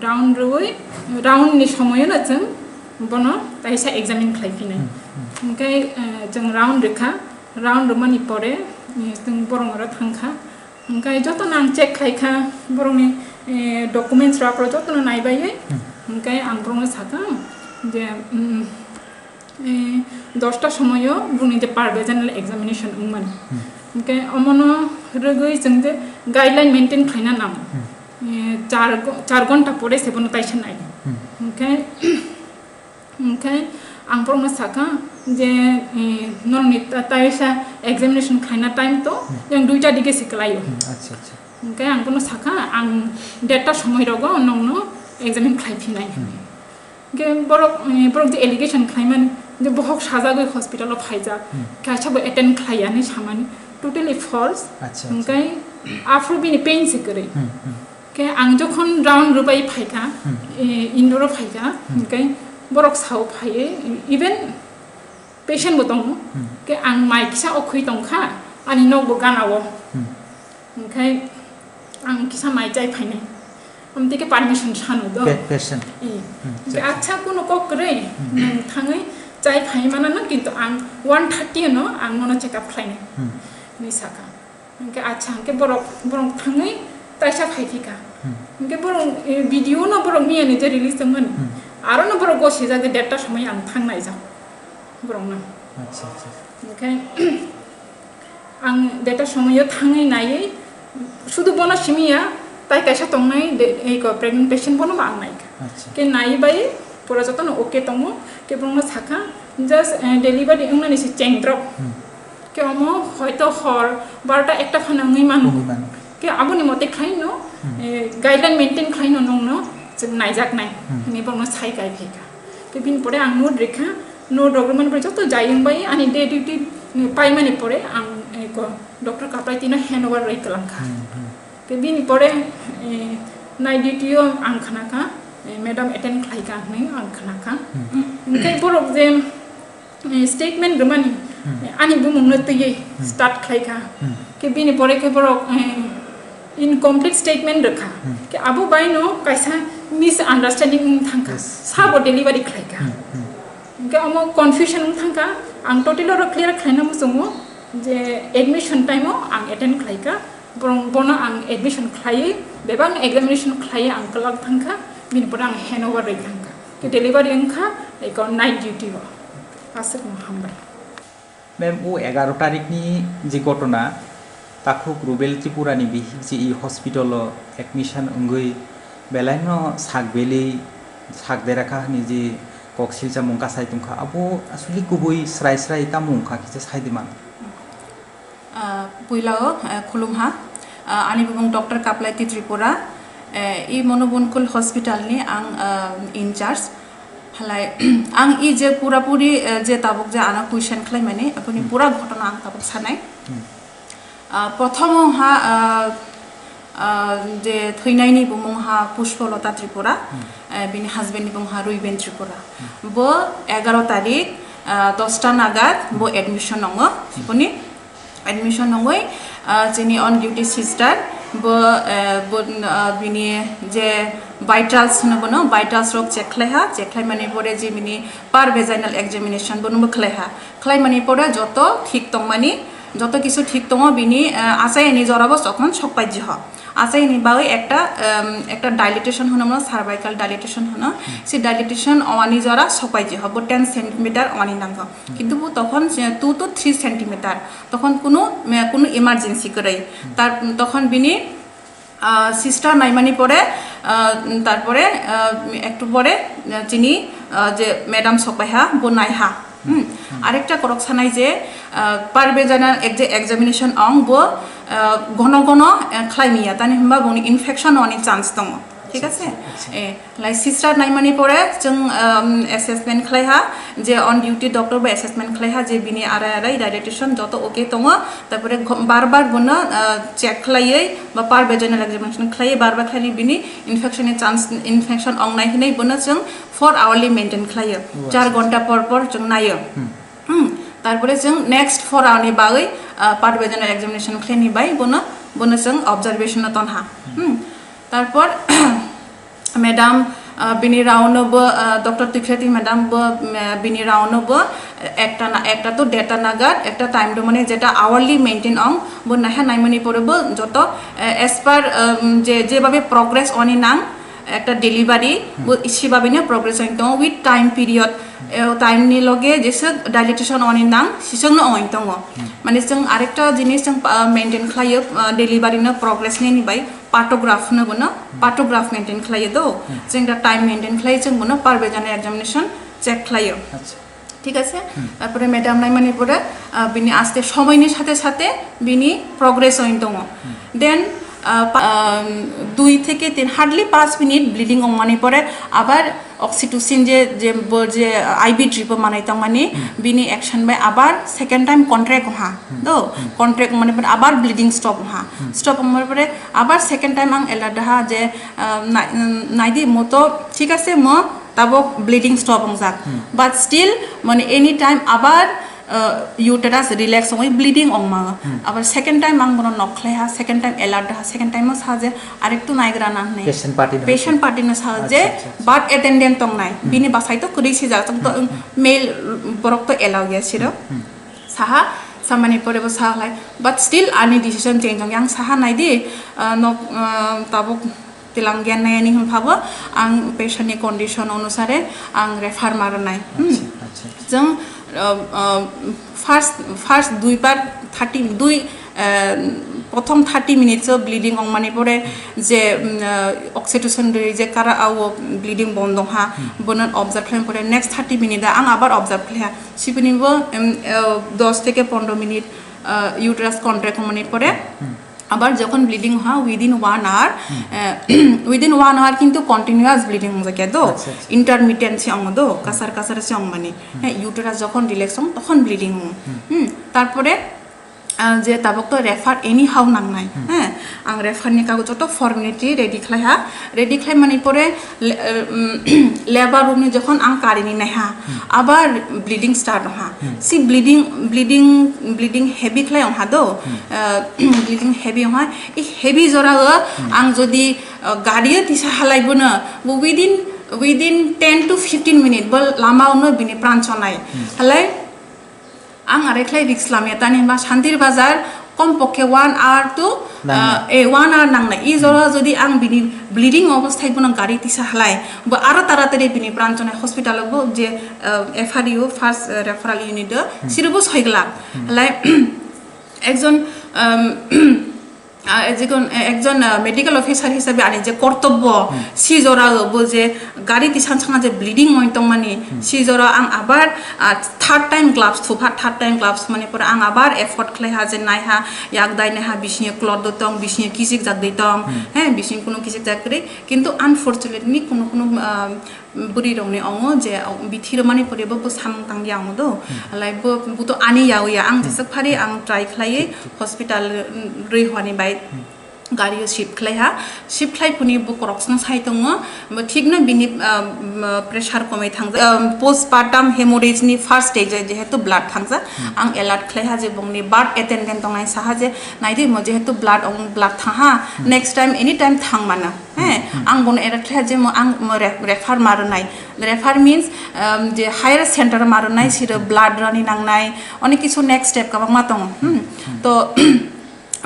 Round rwi, round ni somoyono chwng bono kaisa examine khlai phinai. Hmm, hmm. Hwnkhe, eh, chwng round rwkha, round rwmani pore, eh, chwng borok oro thangkha. Hwnkhe jotono ang check khlaikha, borokni, eh, documents rok jotono naibaiwi. Hmm. Hwnkhe ang borokno sakha je, mm, Eh, dosta somoyo boni je per vaginal examination wngmani. Hmm. Hwnkhe omono rwgwi chwng je guideline maintain khlaina nango. Hmm. Eh, char go-, char ghonta pore se bono taisa nai. Hmm. Hwnkhe, Hwnkhe ang borokno sakha je, eh, nokni ta-, taisa examination khlaina time to, Hmm. yang duita dige se kwlaio. Hmm, acha, acha. Hwnkhe ang bono sakha, ang date ta somoi rogo nokno examine khlai phinai. Hmm. Hwnkhe borok, eh, borok je allegation khlaimani je bohok sajagwi hospital o phaijak, Hmm. kaisa bo attend khlaiya hinwi samani, totally false. Acha, acha. Hwnkhe aphuru bini pain se kwrwi. Hmm, hmm. Khe ang jokhon round rwbai phaikha, Hmm. eh, indoor o phaikha, Hmm. hwnkhe borok sao phaiwi, even patient bo tongo. Hmm. Khe ang mai kisa o khwi tongkha, ani nok bo gana o. Hmm. Hwnkhe ang kisa mai chai phainai. Amtwi khe permission sano do. Pa-, patient. Eh. Hmm, Hwnkhe acha, acha. Acha, kuno kok kwrwi, Hmm. nwng thangwi chai phai manano, kintu ang one thirty no ang nono check up khlainai. Hmm. Hinwi sakha. Hwnkhe acha, hwnkhe borok, borok thangwi taisa phaiphika. Hmm. Hwnkhe borok, eh, video no borok miyani je release tongmani. Hmm. Aro no borok gosijak je date ta somoi ang thang naijak borokno. Acha, acha. Hwnkhe ang date ta somoi o thangwi naiwi sudu bono simi ya, tai kaisa tongnai de, eko pregnant patient bono bo ang naikha. Acha. Khe naiwi bai pura jotono okay tongo, khe borokno sakha just, eh, delivery wngnani se chengdrop. Hmm. Khe omo hoito hor barota ekta phano wngwi mano. Wngwi mano. Khe aboni mote khlaino, Hmm. eh, guideline maintain khlaino nokno chwng naijaknai Hmm. hinwi borokno sai kai phaikha. Khe bini pore ang note rikha, note rok rwmani pore joto jai wngbai ani day duty paimani pore ang, eh, ko-, Doctor Kaplaitino hand over rwi kwlangkha. Hmm, hmm. Khe bini pore, eh, night duty o ang khnakha, eh, madam attend khlaikha hinwi ang khnakha. Hmm. Hwnkhe borok je eh, statement rwmani, Hmm. eh, ani bumungno twiwi Hmm. start khlaikha. Hmm. Khe bini pore khe borok, eh, incomplete statement rwkha. Hmm. Khe abo baino kaisa misunderstanding wng thangkha. Yes. Sabo delivery khlaikha. Hmm, hmm. Hwnkhe omo confusion wng thangkha. Ang totally oro clear khlaina muchungo je admission time o ang attend khlaikha. Borok bono ang admission khlaiwi bebak examination khlaiwi ang kwlak thangkha. Bini pore ang hand over rwi thangkha. Khe delivery wngkha eko night duty o. Aswk no hambai. Ma'am, o egaro tarikni je ghotona, takhuk Rubel Tripurani bihik je e hospital o admission wngwi belaino sak belwi sak derakha hwnwi je kok silchamung kasai tongkha, abo aswkli kubui srai srai tamo wngkha kisa sai di man. Ah, puilao, ah, khulumha. Ah, ani bumung Doctor Kaplaiti Tripura. Eh, i Monobunkul Hospital ni ang, ah, in charge. Halai, ang i je pura puri, eh, je tabuk je ano question khlaimani, aboni Hmm. pura ghotona ang tabuk sanai. Hmm. Ah, prothomo ha, ah, ah, je thwinaini bumung ha Pushpalata Tripura, Hmm. eh, bini husband ni bumung ha Ruiben Tripura. Hmm. Bo egaro tarik, ah, dosta nagat bo Hmm. admission nongo. Hmm. Boni admission nongwi, ah, chini on duty sister bo, eh, bo, ah, bini je vitals hwno bono, vitals rok check khlaiha, check khlaimani pore je bini per vaginal examination bono bo khlaiha, khlaimani pore joto thik tongmani, joto kisu thik tongo bini, eh, achai ani jora bo jokhon sok paiji ho, achai ani bagwi ekta, em, ekta dilatation hwno bono, cervical dilatation hwno, Hmm. se dilatation o ani jora sok paiji ho, bo ten centimeter o ani nango. Kintu bo tokhon je two to three centimeter, tokhon kunu, me-, kunu emergency kwrwi. Tar, tokhon bini, ah, sister naimani pore, ah, tarpore, ah, ektu pore, ah, chini, ah, je madam sokpaiha, bo naiha. Hmm. Arekta korok sanai je, ah, per vaginal ek-, je examination ong bo, ah, gono gono, eh, khlai miya, tani hwnba boni infection oni chance tongo. Thik ase? Acha, acha. Eh, Lai sister naimani pore chwng, um, assessment khlaiha, je on duty doctor bo assessment khlaiha je bini arai arai dilatation joto okay tongo, tarpore gho-, bar bar bono, uh, check khlaiwi ba per vaginal examination khlaiwi bar bar khlaiwi bini infection ni chance, infection ongnai hinwi bono chwng four hourly maintain khlaio, Oh, char acha, acha. ghonta por por chwng naio. Hmm. Hmm, tarpore chwng next four hour ni bagwi, uh, per vaginal examination khlaini bai bono, bono chwng observation o tonha. Hmm. Tarpor, madam, ah, bini round o bo, ah, Doctor Tuikheti madam bo, mm, bini round o bo, eh, ekta na, ekta to deta nagar, ekta time do mane jeta hourly maintain ong, bo naiha naimani pore bo joto, eh, as per, um, je, jebabe progress oni nang, ekta delivery, Hmm. bo sibabe no progress oni tongo with time period, eh, time ni loge jeswk dilatation oni nang, siswk no oni tongo. Hmm. Mane chwng arekta jinis chwng, ah, maintain khlaio, ah, delivery no progress nini bai, Patograph hwno bono, Hmm. patograph maintain khlaiyo do. Hmm. Chwng da time maintain khlai chwng bono per vaginal examination check খাইও। আচ্ছা। ঠিক আছে? তারপরে ম্যাডাম নাইমানি পরে, আহ, বিনি আস্তে সময়নি সাথে সাথে বিনি প্রোগ্রেস হইন দঙ। দেন, আহ, পা-, আম, দুই থেকে তিন, হার্ডলি পাঁচ মিনিট ব্লিডিং অংমানি পরে আবার অক্সিটোসিন যে, যে ব-, যে আইভি ড্রিপ মানাই তংমানি, বিনি অ্যাকশন বাই আবার সেকেন্ড টাইম কন্ট্রাক্ট হা। তো কন্ট্রাক্ট মানে পরে আবার ব্লিডিং স্টপ হা। স্টপ মানে পরে আবার সেকেন্ড টাইম আং এলার্ট হা যে, আহ, নাই-, নাইদি মতো ঠিক আছে, মো tabok bleeding stop wngjak, but still, mane, any time abar, uh, uterus relax wngwi bleeding wngma. Abar second time ang bono nok khlai ha, second time alert ha, second time o sa je arektu naigra na hwnwi. Patient party no. Patient party no sa je, acha, acha, acha, birth attendant tongnai, bini bwsai to kwrwi sijak, to male borok to allow ya siro. Saha, samani pore bo sa khlai, but still ani decision change wngya, ang saha naidi, uh, nok, uh, tabok Tilang gyan nai ani hwn phabo ang patient ni condition onusare ang refer ma rwnai. Hmm. Acha, acha, acha. Jeng, uh, uh, first, first dui bar thirty, dui, uh, prothom thirty minutes o bleeding ongmani pore je, um, uh, oxytocin rwi je kara ao bleeding bondong ha, bono observe khlai pore next thirty minute ang abar observe khlai ha. Sibini bo, um, uh, dos theke pondro minute, uh, uterus contract ongmani pore. Abar jokhon bleeding ha within one hour, eh, within one hour kintu continuous bleeding ongjakya do, acha, acha, intermittent se ongo do, kasar kasar se ongmani. He, uterus jokhon relax ong, tokhon bleeding ong. Hmm, tarpore, ah, je tabok to refer anyhow nangnai. He, ang refer ni kago joto formality ready khlai ha, ready khlai mani pore le-, um, labor room ni jokhon ang karini naiha, abar bleeding start ha. Si bleeding, bleeding, bleeding heavy khlai ong ha do. Uh, bleeding heavy ong ha. I heavy jora o ang jodi, uh, gari o tisa halai bono, bo within, within ten to fifteen minute bo lama uno bini pran chonai. Halai Ang are khlai risk lamya tani hwnba Santir Bazar kom pokhe one hour to, nangnai, ah, eh, one hour nangnai. I jora jodi ang bini bleeding obosthai bono gari tisa halai, bo aro taratari bini pran chonai hospital o bo je, ah, F R U, first, ah, referral unit o, siro bo soiglak. Halai, ekjon, um, Ah, ekjon, ekjon, ah, medical officer hisabe ani je kortobbo, si jora o bo je gari tisan sanga je bleeding oi tongmani, si jora ang abar, ah, third time gloves thupha, third time gloves mani pore ang abar effort khlai ha je nai ha, yak dai nai ha, bisingo clot do tong, bisingo kisik jak dei tong, he, bising kuno kisik jak kwrwi, kintu unfortunately kuno kuno, ah, bwrwi rokni ongo je, o, bithi rwmani pore bo, bo samung tangya ongo do. Lai bo, bo to ani yawi ya, ang jeswk phari ang try khlaiwi hospital, mm, rwi hwani bai gari o shift khlai ha. Shift khlai phuni bo korok song sai tongo. Bo thik no bini, um, pressure komwi thangjak. Um, postpartum hemorrhage ni first stage o jehetu blood thangjak. Ang alert khlai ha je bongni birth attendant tongnai saha je, naidi mo jehetu blood ong, blood thang ha. Next time, any time thang mano. He, ang bono era khlai je mo ang mo re-, refer ma rwnai. Refer means, um, je higher center ma rwnai, siro blood rani nangnai, onek kisu next step kwbangma tongo. Hmm. To,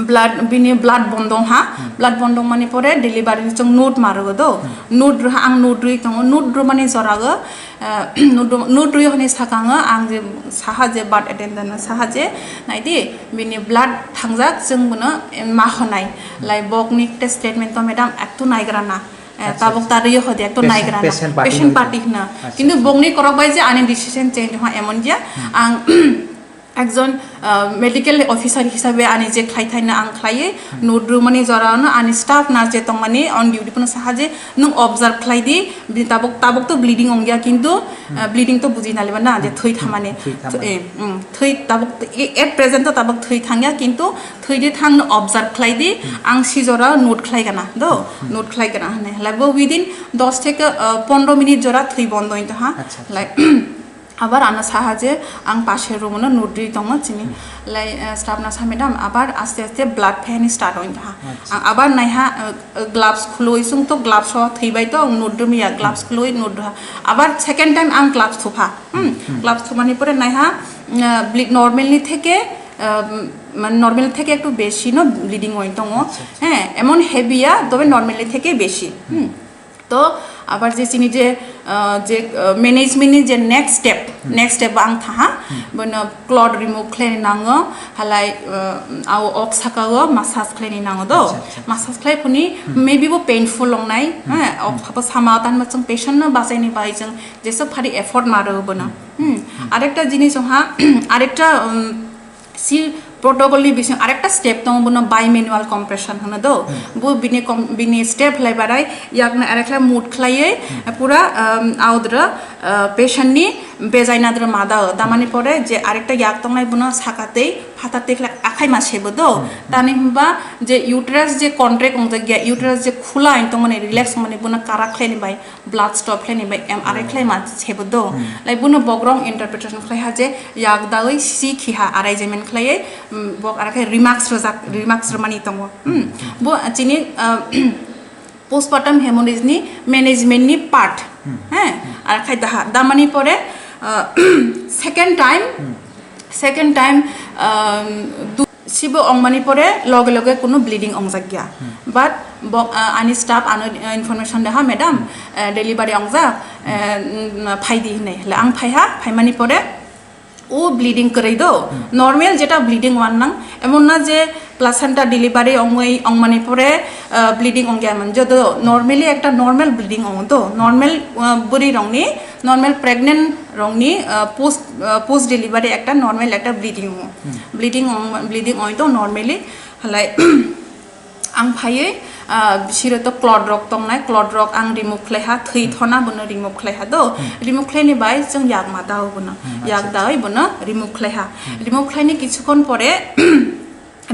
blood, bini blood bondong ha, blood bondong mani pore delivery ni chwng note ma rwo do. Note rw ha, ang note rwi tongo, note rw mani jora o, uh, note rw, note rwi hwnwi sakango ang je saha je birth attendant no saha je, naidi, bini blood thangjak, chwng bono, em, ma honai. Lai bokni ekta statement to madam, ekto naigra na. Eh, acha, tabok acha. Ta rwi hodi, ekto patient, naigra na. Patient party. Patient hwnwi party hwnwi. Acha, kintu acha. Bokni korok bai je ani decision change ha, emon je ang ekjon, ah, medical officer hisabe ani je khlai thaino ang khlaiwi, note rw mani jora no ani staff nurse je tongmani on duty bono saha je, nwng observe khlai di, bini tabok, tabok to bleeding ongya, kintu, ah, bleeding to buji naliba na, je thwi thamani. Thwi thamani. Eh, mm, thwi tabok, e-, at present to tabok thwi thangya, kintu thwi di thang no observe khlai di, ang si jora note khlai gana, do, note khlai gana hwnwi. Lai bo within dos theke, ah, pondro minute jora thwi bondo oi to ha. Acha, acha. Lai, abar ano saha je ang pasher room no note rwi tongo chini. Lai, eh, staff no sa madam, abar aste aste blood phaini start oi to ha. Acha. Ang abar nai ha, eh, gloves khuloi sung to gloves o thwi bai to ang note rwmi ya, gloves khuloi note rw ha. Abar second time ang gloves thupha. Hmm, gloves thumani pore nai ha, eh, ble-, normal ni theke, eh, মানে নর্মাল থেকে একটু বেশি no bleeding হই তো। আচ্ছা, আচ্ছা। হ্যাঁ, এমন হেভি ইয়া, তবে নর্মাল থেকে বেশি। হুম। তো Abar je chini je, ah, je, ah, management ni je next step, next step ang thaha, bono clot remove khlai nango, halai, ah, au ok saka o massage khlai ni nango do. Acha, acha, acha. Massage khlai phuni maybe bo painful ong nai, ha, ok sabo sama tan ma chwng patient no bachai ni bai chwng jesa phari effort maro bono. Hmm. Arekta jinis ong ha, arekta, um, si protocol ni bising arekta step tong bono bimanual compression hono do. Bo bini com-, bini step lai barai yakna arekla mut khlaiye pura, um, audra, uh, patient ni bejaina dra mada o. Tamani pore je arekta yak tongnai bono sakatei phatatei khlai akhai ma sebo do. Tani hwnba je uterus je contract ong jakya, uterus je khula in tongmani, relax ongmani bono karak khlai ni bai blood stop khlai ni bai M R I khlai ma sebo do. Lai bono bok wrong interpretation khlai ha je yak dawi si khi ha arai jemen khlai, um, bok ara khe remarks rojak, remarks romani tongo. Hmm. Bo chini, uh, postpartum hemorrhage ni management ni part. He, ar khai daha damani pore, uh, second time, second time, um, du-, sibo ongmani pore loge loge kuno bleeding ongjakya. But bo, uh, ani staff ano, uh, information daha, "Madam, uh, delivery ongjak, uh, mm, phaidi," hinai. Hwle ang phaiha, phaimani pore o bleeding kwrwi do, normal jeta bleeding wan nang, emon na je placenta delivery ongwi ongmani pore, uh, bleeding ongya man, joto normally ekta normal bleeding ong do, normal, uh, bwrwi rongni, normal pregnant rongni, uh, post, uh, post delivery ekta normal ekta bleeding ong. Bleeding ong, bleeding ong to normally, halai ang phaiwi, ah, siro to clot rok tongnai, clot rok ang remove khlai ha, thwi thona bono remove khlai ha do. Remove khlai ni bai chwng yak ma dao bono, yak dawi bono remove khlai ha. Remove khlai ni kichukhon pore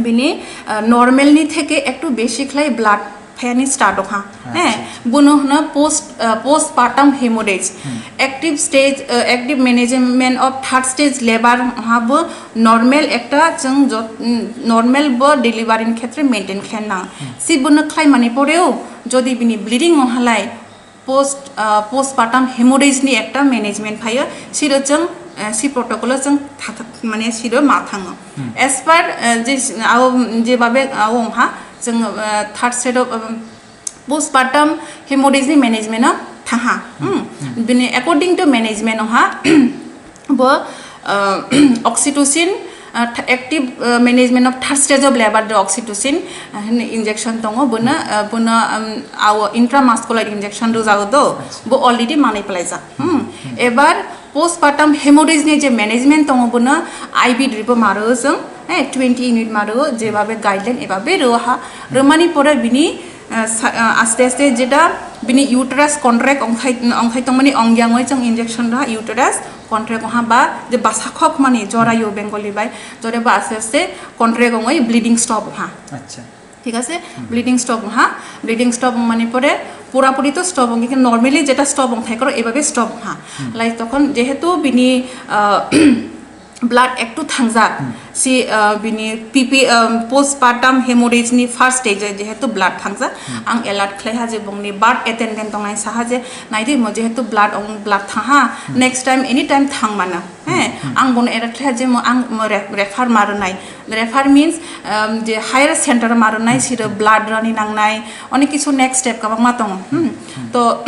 bini, ah, normal ni theke ektu besi khlai blood phayani start okha. He, bono hwno post, ah, postpartum hemorrhage. Active stage, ah, active management of third stage labor ha bo normal ekta chwng jot-, mm, normal bo delivery ni khetre maintain khlai nang. Si bono khlai mani poreo jodi bini bleeding o halai post, ah, postpartum hemorrhage ni ekta management phaio, siro chwng, ah, si protocol o chwng tha-, tha-, mane siro ma thango. As per, ah, je, abo, je babe, ah, ong ha, chwng, ah, third stage of, um, postpartum hemorrhage ni management o thaha. Hmm. Bini according to management o ha, bo, uh, oxytocin, uh, th-, active, uh, management of third stage of labor the oxytocin, uh, hwnwi injection tongo, bono, uh, bono, um, ao intramuscular injection rwjago do, bo already manwi palaijak. Hmm. Ebar postpartum hemorrhage ni je management tongo, bono I V drip o maro chwng, eh, twenty unit maro, jebabe guideline ebabe rw ha, rwmani pore bini, uh, sa-, uh, aste aste jeta bini uterus contract ongthai, ongthai tongmani ongyangwi chwng injection rw ha uterus contract wngha ba je basa khok mani joraio Bengali bai, jora ba aste aste contract wngwi bleeding stop wngha. Acha. Thik ase? Bleeding stop wngha, bleeding stop wngmani pore purapuri to stop wngya, khe normally jeta stop wngthai koro ebabe stop wngha. Lai tokhon jehetu bini, ah, blood ektu thangjak, si, ah, bini P P, ah, postpartum hemorrhage ni first stage o jehetu blood thangjak, ang alert khlai ha je bongni birth attendant tongnai saha je, "Naidi mo jehetu blood ong, blood thangha, next time any time thang mano." He, ang bono era khlai je mo ang mo re-, refer ma rwnai. Refer means, um, je higher center ma rwnai, siro blood rani nangnai, onek kisu next step kabangma tongo. Hmm. To,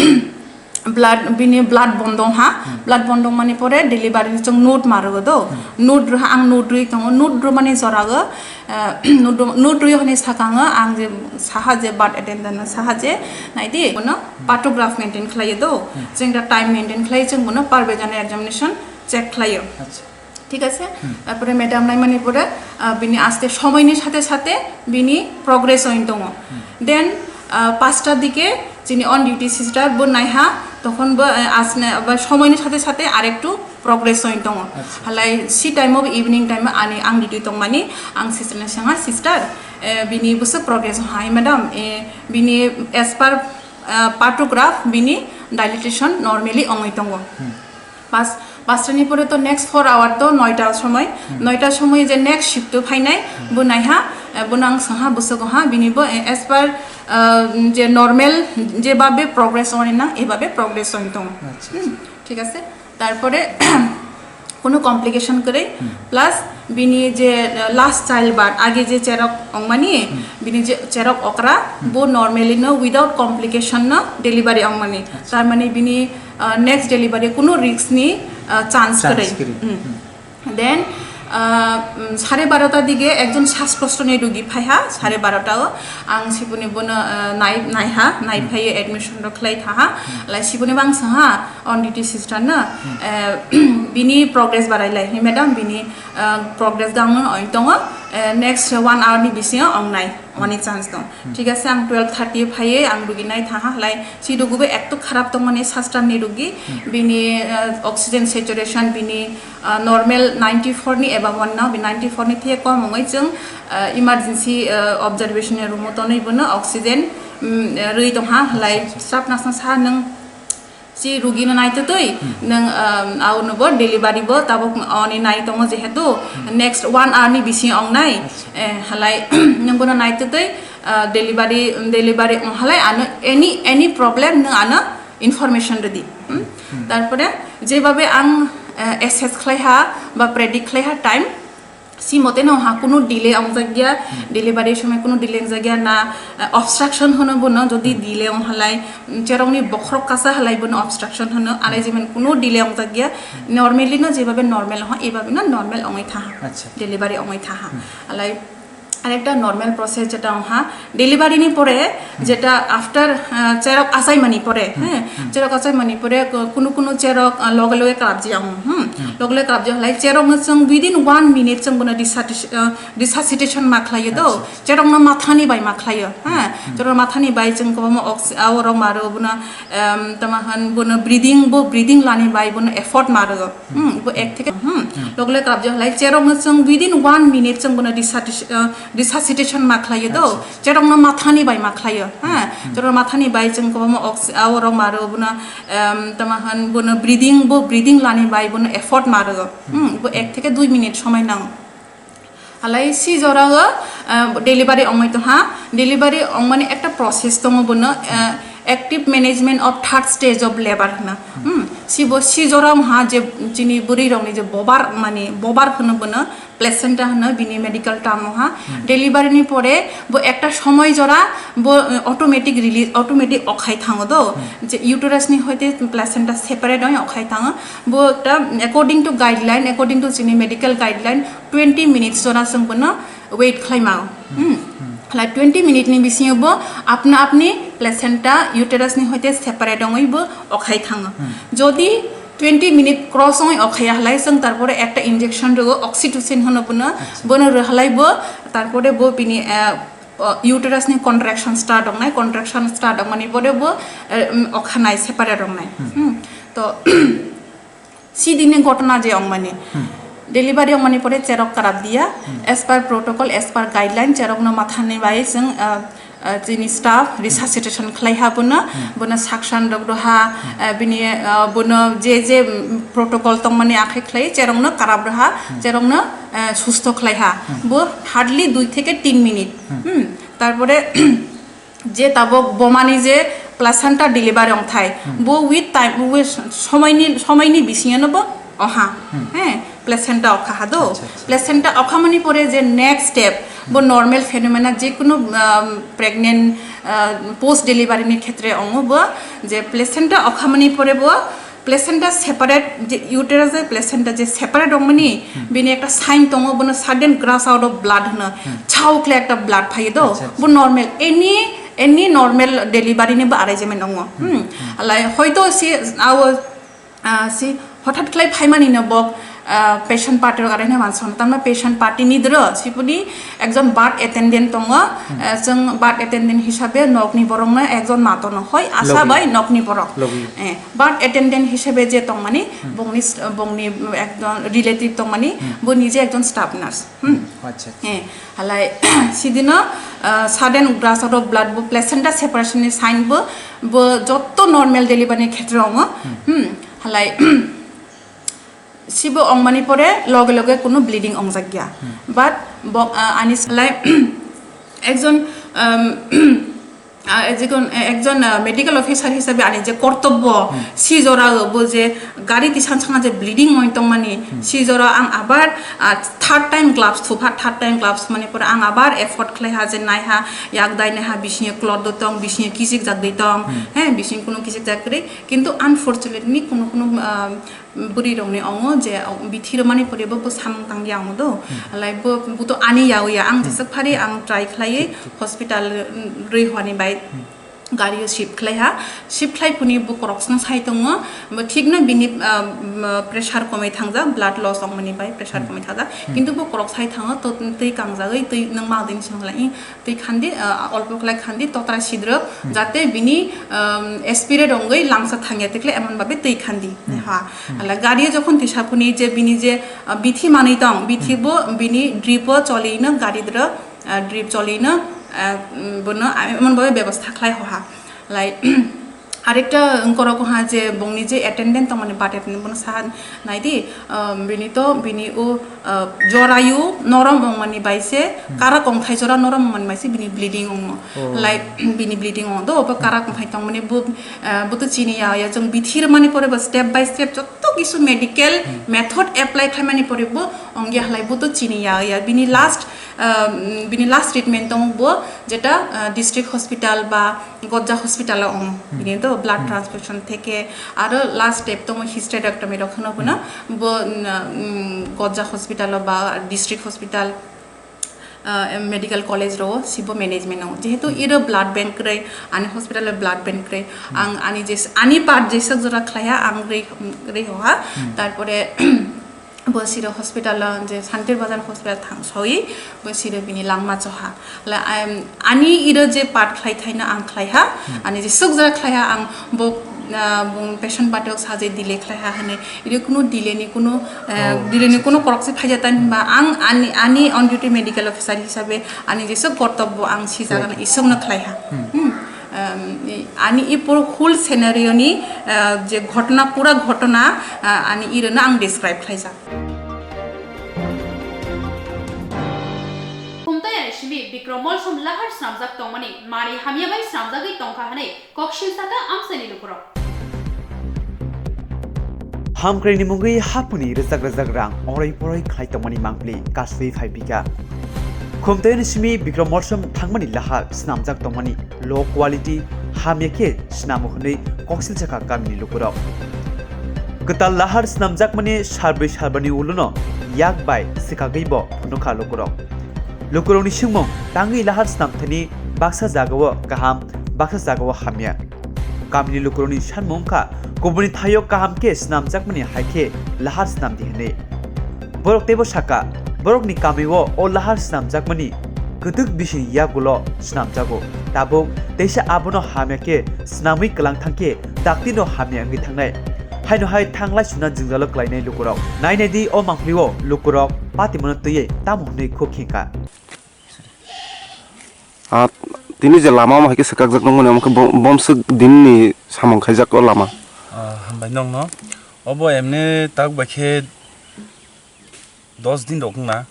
blood, bini blood bondong ha, blood bondong mani pore delivery ni chwng note ma rwo do. Note rw ha, ang note rwi tongo, note rw mani jora o, uh, note rw, note rwi hwnwi sakango, ang je saha je birth attendant no saha je, "Naidi, bono patograph maintain khlai do." Chwng da time maintain khlai, chwng bono per vaginal examination check khlaio. Acha. Thik ase? Tarpore madam naimani pore, ah, bini aste somoini sathe sathe bini progress oin tongo. Then, ah, pasta dike chini on duty sister bo naiha, tokhon bo, eh, asne, ba somoini sathe sathe arektu progress oin tongo. Acha. Halai si time o evening time o ani ang duty tongmani, ang sister no sanga, "Sister, eh, bini bwswk progress hai madam, eh, bini as per, ah, patograph bini dilatation normally ongoi tongo." Pas, pasta ni pore to next four hour to noita somoi, noita somoi je next shift to phainai, bo naiha, eh, bono ang swngha bwswk ha, bini bo, eh, as per, eh, je normal, je babe progress oni nang, ebabe progress oni tongo. Acha. Hmm, thik ase? Tarpore, Kuno complication kwrwi, plus bini je, uh, last child birth, age je cherok ongmani, bini je cherok okra, bo normally no without complication no delivery ongmani. Tar mani bini, uh, next delivery kuno risk ni, uh, chance kwrwi. Then, uh, mm, sare barota dige ekjon sasprostoni rugi phaiha, sare barota o. Ang siboni bono, uh, nai, naiha, nai phaiye admission rok khlai thaha. Lai siboni bangsa ha, on duty sister no, eh, bini progress barai lai, "Hey madam, bini, eh, progress dang no oi tongo, eh, next one hour ni bisingo ong nai, wani chance dong." Thik ase, ang twelve thirty phaiye, ang rugi nai thaha, lai si rugi bo ekto kharap tongmani, sastan ni rugi, bini, eh, oxygen saturation, bini, eh, normal ninety four ni above one no, bi ninety four ni thiye kom ongoi chwng, eh, emergency, eh, observation ni room o tonwi bono oxygen, mm, rwi tongha, lai srap nasna sa nung si rugi no naitotwi, nung, um, au no bo delivery bo tabuk oni nai tongo, jehetu next one hour ni bisingo ong nai, eh, halai nung bono naitotwi, uh, delivery, delivery ong halai ano any, any problem nung ano information rwdi. Hmm? Tarpore jebhabe ang, eh, assess khlai ha ba predict khlai ha time, si mote no ha kuno delay ongjakya, delivery somoi kuno delay ongjakya na, eh, obstruction hono bono, jodi delay ong halai, mm, cherokni bokhorok kasa halai bono obstruction hono, arrangement kuno delay ongjakya, normally no jebhabe normal ho, ebabe no normal ongoi thaha, delivery ongoi thaha. Alai arekta normal process jeta ongha, delivery ni pore, jeta after, ah, cherok achaimani pore, he, cherok achaimani pore ko-, kunu kunu cherok, ah, loge loge kalabji ang, hmm, loge loge kalabji halai cherok no chwng within one minute chwng bono resuscit-, ah, resuscitation ma khlaio do, cherok no mathani bai ma khlaio, ha, cherok mathani bai chwng kwbangma ox-, ah, orok maro bono, em, tama han bono breathing bo, breathing lani bai bono effort maro. Hmm, bo ek theke, hmm, logle kalabjak halai cherok no chwng within one minute chwng bono resuscit-, uh, resuscitation ma khlaio do. Cherok no mathani bai ma khlaio, ha. Cherok no mathani bai chwng kwbangma ox-, ah, orok maro bono, em, tama han bono breathing bo, breathing lani bai bono effort maro. Hmm, bo ek theke dui minute somoi nango. Halai si jora o, ah, delivery ongoi tongha, delivery ongmani ekta process tongo bono, ah, active management of third stage of labor hwna. Hmm, si bo si jora wngha je chini bwrwi rokni je bobar mani bobar hwno bono placenta hwno bini medical term wngha. Delivery ni pore bo ekta somoi jora bo, eh, automatic release, automatic okhai thango do. Je uterus ni hoite placenta separate oi okhai thango. Bo ekta according to guideline, according to chini medical guideline, twenty minutes jora chwng bono wait khlai mao. Hmm. Halai twenty minute ni bisingo bo apna apni placenta uterus ni hoite separate ongoi bo okhai thango. Jodi twenty minute cross ongoi okhaiya halai chwng tarpore ekta injection rwo, oxytocin hwno bono, bono rw halai bo, tarpore bo bini, eh, o, uterus ni contraction start ongnai, contraction start ongmani pore bo, eh, um, okhanai separate ongnai. Hmm. To, Sidini ghotona je ongmani. Delivery ongmani pore cherok karap dia, as per protocol, as per guideline, cherokno mathani bai chwng, ah, ah, chini staff resuscitation khlai ha bono, bono suction rok rw ha, ah, bini, ah, bono je je, mm, protocol tongmani akhai khlai cherokno karap rw ha, cherokno, ah, sustho khlai ha. Bo hardly dui theke tin minute. Hmm, tarpore je tabok bomani je placenta delivery ongthai, bo with time, with somoini, somoini bisingono bo oha, he, placenta okha ha do. Placenta okhamani pore je next step, bo normal phenomena, je kunu, um, pregnant, uh, post delivery ni khetre ongo bo, je placenta okhamani pore bo placenta separate, je uterus bai placenta je separate ongmani, bini ekta sign tongo, bono sudden gush out of blood hwno. Chao khle ekta blood phaiyo do. Bo normal, any, any normal delivery ni bo arrangement tongo. Hmm. Alai hoito si, awo, ah, si hothat khlai phaimani no bok, ah, patient party rok araina mansono. Tamno patient party ni dro, sipuni ekjon birth attendant tongo, eh, chwng birth attendant hisabe nokni borokno ekjon matono hoi asa bai nokni borok. Eh, birth attendant hisabe je tongmani, bongni s-, bongni ekjon relative tongmani, bo nije ekjon staff nurse. Hmm. Eh, halai sidino, eh, sudden gush out of blood bo placenta separation ni sign bo, bo jotto normal delivery ni khetre ongo. Hmm. Halai sibo ongmani pore loge loge kuno bleeding ongjak ya. But bo, ah, ani slai ekjon, um, Ah, ekjon, ekjon, ah, medical officer hisabe ani je kortobbo, hmm, si jora bo je gari tisan sanga je bleeding oi tongmani, hmm, si jora ang abar, ah, third time gloves thupha, third time gloves mani pore ang abar effort khlai ha je nai ha, yak dai nai ha, bisingo clot do tong, bisingo kisik jak dei tong, hmm, he, bising kuno kisik jak kwrwi, kintu unfortunately kuno kuno, ah, bwrwi rokni ongo je, oh, bithi rwmani pore bo, bo samung tang ya ongo do. Hmm. Lai bo, bo to ani ya ya, ang, hmm, jeswk phari ang try khlaiwi, thik, thik, hospital, mm, rwi hwani bai, hmm, gari o shift khlai ha. Shift khlai phuni bo korok song sai tongo. Bo thik no bini, ah, mm, pressure komwi thangjak, blood loss ongmani bai pressure, hmm, komwi thangjak. Hmm. Kintu bo korok sai thango, to twi kangjagwi twi nwng ma ding song lai. Twi khandi, ah, olpo khlai khandi totra sidrwk, hmm, jate bini, um, aspirate wngwi langsa thangya tikle emon babe twi khandi, hmm, ha. Hmm. Ala gari o jokhon tisa phuni je bini je, ah, bithi manwi tong, bithi, hmm, bo bini drip o cholino gari dro, ah, drip cholino, ah, um, bono, ah, emon babe bebostha khlai ho ha. Lai, arekta wngkorok ha je bongni je attendant tongmani bad attendant bono saha naidi, um, bini to bini o, uh, jorayu norom wngmani bai se, hmm, karak kongthai jora norom wngmani bai se bini bleeding wngo. Oh. Like, bini bleeding wngo do, bo karak kongthai tongmani bo, uh, bo to chini ya, ya chwng bithi rwmani pore bo step by step jotto kisu medical, hmm, method apply khlaimani pore bo ongya halai bo to chini ya, ya bini last, um, bini last treatment tong bo jeta, uh, district hospital ba Gojja hospital o ong, hmm, bini to blood, hmm, transfusion theke, aro last step tongo hysterectomy rok hwno hwno, hmm, bo, mm, mm, Gojja hospital o ba district hospital, ah, medical college ro sibo management o. Jehetu, hmm, iro blood bank kwrwi, ani hospital o blood bank kwrwi, hmm, ang ani je, ani part jeswk jora khlaiha, ang rwi, rwi hoha, hmm, tarpore, Bo siro hospital o je Santir Bazar hospital thang soi, bo siro bini langma choha. La, em, ani iro je part khlai thaino ang khlai ha, hmm, ani je suk jora khlai ha ang bo, ah, bung patient batok sa je delay khlai ha hwnwi. Iro kuno delay ni kuno, eh, oh, delay ni kuno korok se phaijak tani hwnba ang ani, ani on duty medical officer hisabe ani je suk kortobbo ang si jaga, hmm, isuk no khlai ha. Hmm. Hmm. Em, i, ani i puro whole scenario ni, eh, je ghotona, pura ghotona, eh, ani iro no ang describe khlai jak. Khumtayani simi Bikrom Molsom lahar snamjak tongmani mani hamya bai snamjagwi tongkha hwnwi koksil saka amchaini lukurok. Hamkraini mungwi hapuni rwjak rwjak rang oroi poroi khlai tongmani mangpili kasui phai phika. Khumtayani simi Bikrom Molsom thangmani lahar snamjak tongmani low quality hamya khe snamo hwnwi koksil saka kamini lukurok. Kwtal lahar snamjakmani salbrwi salbani ulono yak bai swkagwi bo phunukha lukurok. Lukurokni swngmung tangwi lahar snamthani baksa jagao kaham, baksa jagao hamya. Kamini lukurokni sanmung wngkha kubuni thaio kaham khe snamjakmani hai khe lahar snamdi hwnwi. Borok teibo saka, borokni kamio o lahar snamjakmani kwtwk bising yagulo snamjago. Tabuk teisa abono hamya khe snamwi kwlang thangkhe daktino hamya wngwi thangnai. Haino hai thanglai suna jwngjalo klainai lukurok. Nainai di o mangpilio lukurok patimano twiwi tamo hwnwi khuk khingkha. Ah, tini je lama omo hai khe swkakjak tongmani, omo khe bo-, bomswk dinni samung khaijak o lama. Ah, hambai nokno. Obo emne tak bai khe dos din rok wngna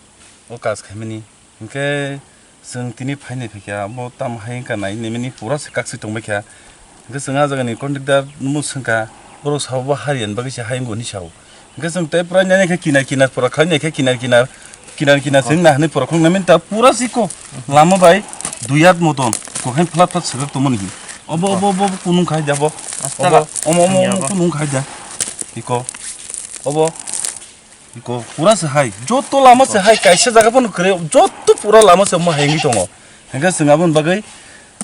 o kaj khaimani. Hinkhe chwng tini phainai phaikha, obo tamo hai wngkha nai, nini pura se kaksui tongbaikha. Hinkhe chwng ah jagani contractor no swngkha, borok sabo bo hariani bagwi se hai wngo hinwi sao. Hinkhe chwng tei pura nini khe kinar kinar pura khlai nai khe kinar kinar, kinar kinar chwng nahani pura khulung nai mani ta pura siko lama bai dui at moton kokhen phlat phlat swrwk tongmani hin. Obo, obo, obo, obo kunung khai da bo. Obo, omo, omo, omo kunung khai da. Iko. Obo. Iko pura se hai, joto lama se hai, kaisa jaga phano kwrwi, joto pura lama se omo hai wngwi tongo. Hinkhe chwng aboni bagwi,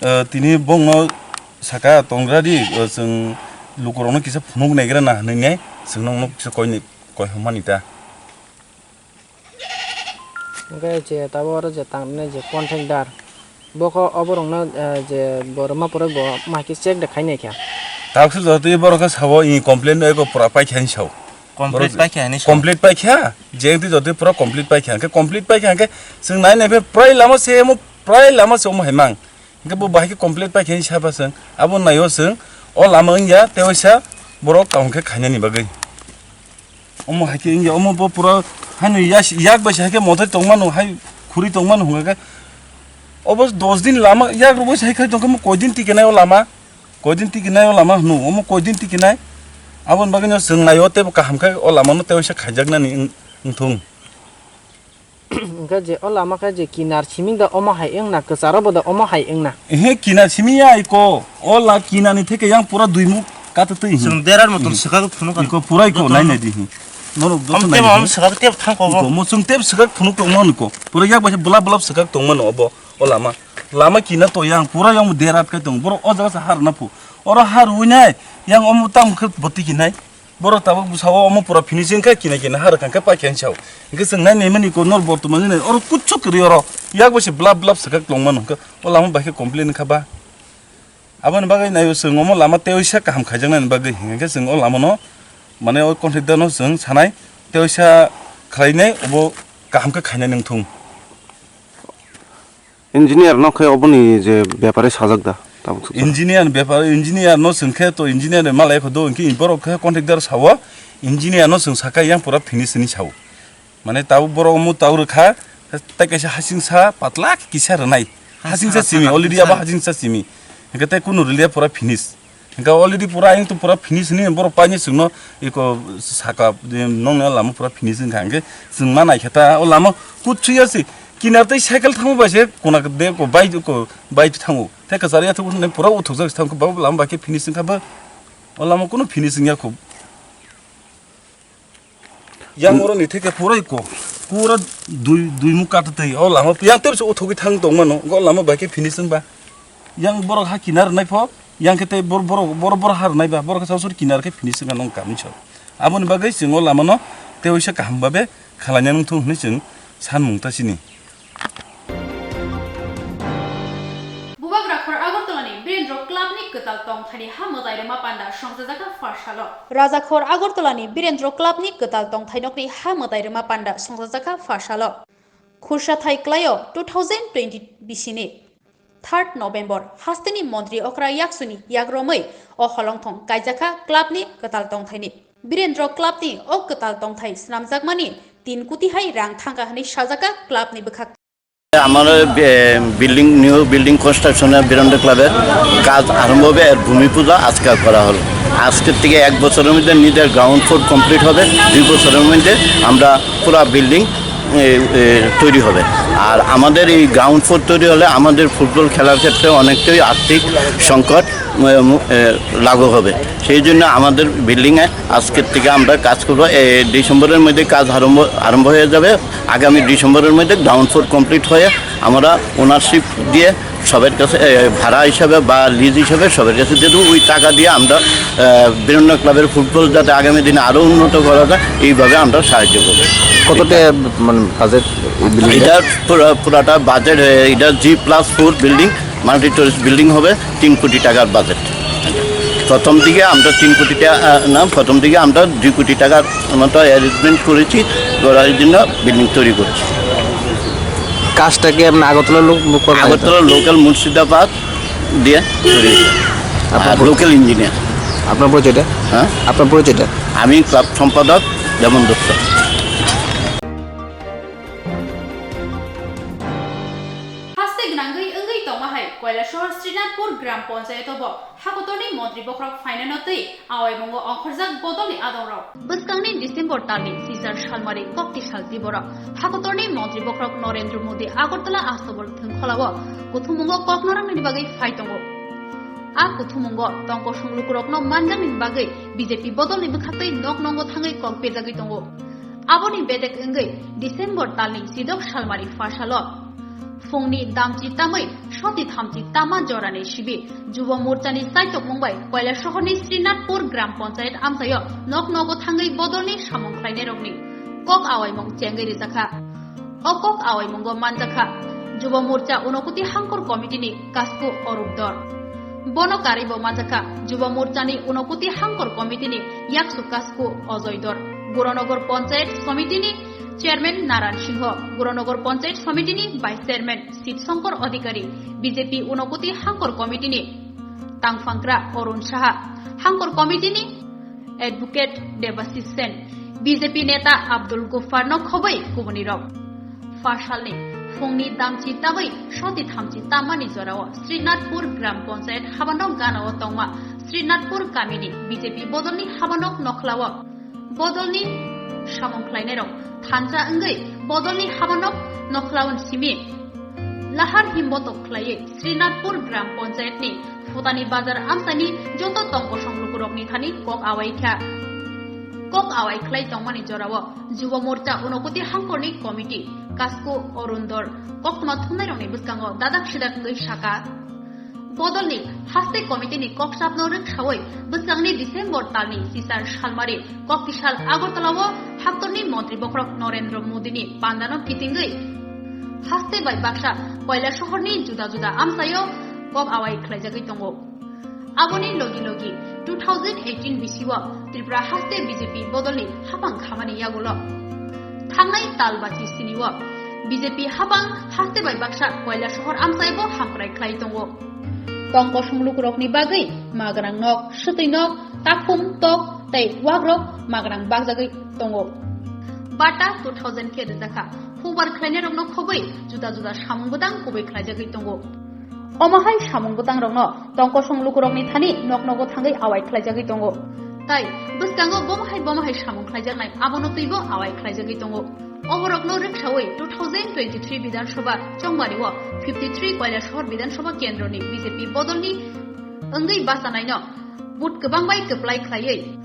eh, tini bongno saka tongra di, eh, chwng lukurokno kisa phunuk naigra na hwnwi nai, chwng nokno kisa koi ni, koi hwnmani ta. Hinkhe je tabuk oro je tangnai je contractor, Bo khe oborokno, eh, je bo rwma pore bo ma khe check de khai nai kha. Tabuk se joto borok khe sabo, i complaint no eko pura paikha hinwi sao. Complete paikha hinwi sao. Complete paikha, je twi joto pura complete paikha. Hwnkhe complete paikha hwnkhe chwng nai nai phe prai lama se omo, prai lama se omo hai mang. Hwnkhe bo bahai khe complete paikha hinwi sa ba chwng. Abo naio chwng o lama wngya tei waisa borok kaham khe khainani bagwi. Omo hai khe wngya, omo bo pura haino yas-, yak bai se hai khe mothai tongmano, hai khuri tongmano hwnga khe. Obo dos din lama yak rwui sai khai tongkhe mo koidin tikinai o lama. Koidin tikinai o lama hwno, omo koidin tikinai. Aboni bagwino chwng naio teibo kaham khe o lamano tei waisa khaijaknani wng-, wngthung. Hwnkhe je o lama khe je kinar simi da omo hai wngna, kwcharo bo da omo hai wngna. Ehe, kinar simi ya iko. O la kinani theke yang pura duimuk kata twi. Chwng derar motom swkak phunuk. Iko pura iko nai nai di. Norok joto nai tebo di. Am swkak tebo thang ko. Iko mo chwng tebo swkak phunuk tongmano iko. Pura yak bai bulap bulap swkak tongmano obo o lama. Lama kina to yang pura yang derat kai tong. Borok o jaga sa har na phu. Oro har ui nai yang omo tam khe boti kinai. Borok tabuk bwsao omo pura finishing khe kina kina har kang khe pai khe sao. Hwnkhe chwng nai nai mani ko nor bortoman nai oro kuchuk kwrwi oro yak bai se blap blap swkak tongmano hwnkhe o lama bai khe complain kha ba. Aboni bagwi naio chwng omo lama tei waisa kaham khaijaknani bagwi hwnkhe chwng o lamano mane o contractor no chwng sanai tei waisa khlainai obo kaham khe khainai nangthung. Engineer no khe oboni je bepare sajak da, tabuk swk. Engineer ni bepar, engineer no chwng khe to engineer ni malai kho do, hwnkhe borok khe contractor sao, engineer no chwng sakha yang pura finish hinwi sao. Mane tabuk borok omo tau rwkha, tei kaisa hasingsa patla kisa rwnai. Hasingsa simi, already abo hasingsa simi. Hwnkhe tei kunu rwliya pura finish. Hingke already pura ayang to pura finish ni borok paini chwngno iko saka nongni lama pura finish wngkha hingke chwng ma naikhe ta o lama kutsuya se kinar tei cycle thangma bai se kona de ko bai ko bai thango tei kwchar ya thok pura uthokjak thangkhe ba lama bai khe finish wngkha ba o lama kunu finish wngya kho. Yang oro ni theke pura iko, pura dui, dui muk kata tei, o lama yang tebse uthogwi thang tong mano, o lama bai khe finishing ba. Yang borok ha kinar nai pho, yang khe tei bor-, borok, bor-, bor har nai ba, borok khe sosor kinar khe finishing ano kami so. Aboni bagwi chwng o lama no tei waisa kaham babe khalaina nung thung hwnwi chwng san mung ta chini. Bubagrakhor Agartala ni Birendra Club ni kwtal tongthai ni ha mwtai rwma panda songchajak kha pharsalo. Rajakhor Agartala ni Birendra Club ni kwtal tongthai nok ni ha mwtai rwma panda songchajak kha pharsalo. Khursa thai kwlaio two thousand twenty bisi ni third November hasteni montri okra yaksuni yakromwi o holongthong kaijakha club ni kwtal tongthai ni. Birendra Club ni o kwtal tongthai swnamjakmani tin koti hai rang thangkha hwnwi sajakha club ni bwkhak. আমার building, new building কনস্ট্রাকশনের বীরেন্দ্র ক্লাবের কাজ আরম্ভ হবে। এর ভূমি পূজা আজকে করা হলো। আজকের থেকে এক বছরের মধ্যে নিজের গ্রাউন্ড ফ্লোর কমপ্লিট হবে। দুই বছরের মধ্যে আমরা পুরা বিল্ডিং এ, এ, তৈরি হবে। আর আমাদের এই গ্রাউন্ড ফ্লোর তৈরি হলে আমাদের ফুটবল খেলার ক্ষেত্রে অনেকটাই আর্থিক সংকট, এ, মু-, এ, লাঘব হবে। সেই জন্য আমাদের বিল্ডিংয়ে আজকের থেকে আমরা কাজ করব। এ, ডিসেম্বরের মধ্যে কাজ আরম্ভ, আরম্ভ হয়ে যাবে। আগামী ডিসেম্বরের মধ্যে গ্রাউন্ড ফ্লোর কমপ্লিট হয়ে আমরা ওনারশিপ দিয়ে সবার কাছে, এ, ভাড়া হিসাবে বা লিজ হিসাবে সবার কাছে দিয়ে দেবো। ওই টাকা দিয়ে আমরা, এ, বিভিন্ন ক্লাবের ফুটবল যাতে আগামী দিনে আরও উন্নত করা যায়, এইভাবে আমরা সাহায্য করব। কত টাকা মানে বাজেট এই বিল্ডিংটা? এটার পুরা-, পুরাটা বাজেট, এ, এটা G plus four building, multi storage building হবে, তিন কোটি টাকার বাজেট। প্রথম দিকে আমরা তিন কোটি টাকা, আ, না, প্রথম দিকে আমরা দুই কোটি টাকার মতো অ্যারেঞ্জমেন্ট করেছি, করার জন্য বিল্ডিং তৈরি করছি। কাজটা কি আপনার আগরতলার লোক, লোক করে? আগরতলার লোকাল মুর্শিদাবাদ দিয়ে তৈরি হয়েছে। আপনার আর পরি-, লোকাল ইঞ্জিনিয়ার। আপনার পরিচয়টা? হ্যাঁ? আপনার পরিচয়টা? আমি ক্লাব সম্পাদক দেবন Dutta. Haste gwnangwi wngwi tongma hai Koilasahar Srinathpur Gram Panchayat o bo hakotorni montri bokhorok phainano twi awaimungo ongkhorjak bodolni adongrok. Bwskangni December talni sijak salmari kokti sal twiborok hakotorni montri bokhorok Narendra Modi Agartala Astabul thwngkholao kuthumungo kok narwknani bagwi phai tongo. A kuthumungo tongkosong lukurokno manjaknani bagwi B J P bodolni bwkhaktwi nok nongo thangwi kok bejagwi tongo. Aboni bedek wngwi December talni sidok salmari phasalo phungni damchi tamwi soti thamchi tama jorani sibi Jubo Morchani chaitokmung bai Koilasahorni Srinathpur Gram Panchayat amchaio nok nogo thangwi bodolni samung khlainairokni kok awaimung chengwi rijakha. O kok awaimungo manjakha Jubo Morcha Unokoti Hangkor Committee ni Kasku Orup Dor. Bono karwibo manjakha Jubo Morchani Unokoti Hangkor Committee ni Yaksu Kasku Ojoy Dor, Guronogor Panchayat Somitini Chairman Naran Singho, Guronogor Panchayat Somitini Vice Chairman Shiv Shankar Adhikari, B J P Unokoti Hangkor Committeeni Tangphangkra Arun Saha, Hangkor Committeeni Advocate Debashish Sen, B J P neta Abdul Guffarno khobwi kubunirok. Phasalni Phungni damchi tabwi soti thamchi tammani jorao Srinathpur Gram Panchayat habanok ganao tongma Srinathpur kamini B J P bodolni habanok nokhlao bodolni samung khlainairok thansa wngwi bodolni habanok nokhlaoni simi lahar himbotok khlaiwi Srinathpur Gram Panchayatni Phutani Bazar amchaini joto tongkosong lukurokni thani kok awai kha. Kok awai khlai tongmani jorao Jubo Morcha Unakoti Hangkorni Committee Kasko Arundor koktwma thumnairokni bwskango dadak sidak wngwi saka. Bodolni haste committee ni kokchapno rwksawi bwskangni December talni sisar salmari kok kisal Agartala o haktorni montri bokhorok Narendra Modi ni pandano kitingwi haste bai baksa Koilashahar ni juda juda amchaio kok awai khlaijagwi tongo. Aboni logi logi two thousand eighteen bisio Tripura haste B J P bodolni hapang khamani yagulo thangnai tal bachi sinio B J P hapang haste bai baksa Koilashahar amchaibo hamkrai khlai tongo. Tongkosong lukurokni bagwi magrang nok, swtwi nok, takhum, tok tei wagrok magrang bakjagwi tongo. Bata two thousand khe rwjakha. Hubar khlainairokno khobwi juda juda samung bwtang kubui khlaijagwi tongo. Omo hai samung bwtangrokno tongkosong lukurokni thani nok nogo thangwi awai khlaijagwi tongo. Tai bwskango bomo hai bomo hai samung khlaijaknai abono twibo awai khlaijagwi tongo. Oborokno rwksawi two thousand twenty-three Bidhan Sabha chongbario fifty-three Koilashahar Bidhan Sabha kendroni B J P bodolni wngwi bachanaino vote kwbang bai kwplai khlaiwi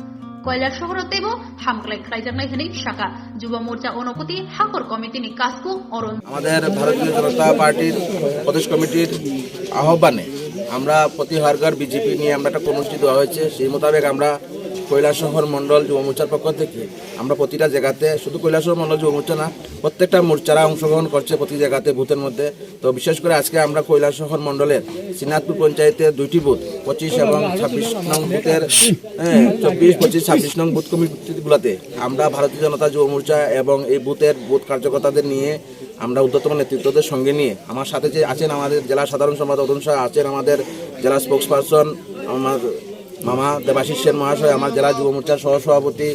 Koilashaharo teibo hamkrai khlaijaknai hwnwi saka Jubo Morcha Unakoti Hangkor Committee ni Kasko Arun. আমাদের ভারতীয় জনতা পার্টির প্রদেশ কমিটির আহ্বানে আমরা প্রতি হর ঘর বিজেপি নিয়ে আমরা একটা কর্মসূচি দেওয়া হয়েছে। সেই মোতাবেক আমরা কৈলাসহর মণ্ডল যুব মোর্চার পক্ষ থেকে আমরা প্রতিটা জায়গাতে, শুধু কৈলাসহর মণ্ডল যুব মোর্চা না, প্রত্যেকটা মোর্চারা অংশগ্রহণ করছে প্রতি জায়গাতে বুথের মধ্যে। তো বিশেষ করে আজকে আমরা কৈলাসহর মণ্ডলের শ্রীনাথপুর পঞ্চায়েতের দুইটি বুথ, পঁচিশ এবং ছাব্বিশ নং বুথের, হ্যাঁ, চব্বিশ, পঁচিশ, ছাব্বিশ নং বুথ কমিটিগুলোতে আমরা ভারতীয় জনতা যুব মোর্চা এবং এই বুথের বুথ কার্যকর্তাদের নিয়ে, আমরা ঊর্ধ্বতন নেতৃত্বদের সঙ্গে নিয়ে, আমার সাথে যে আছেন আমাদের জেলা সাধারণ সম্পাদক অরুণ শাহ, আছেন আমাদের জেলা স্পোকসপারসন আমার মামা দেবাশিস সেন মহাশয়, আমার জেলা যুব মোর্চার সহসভাপতি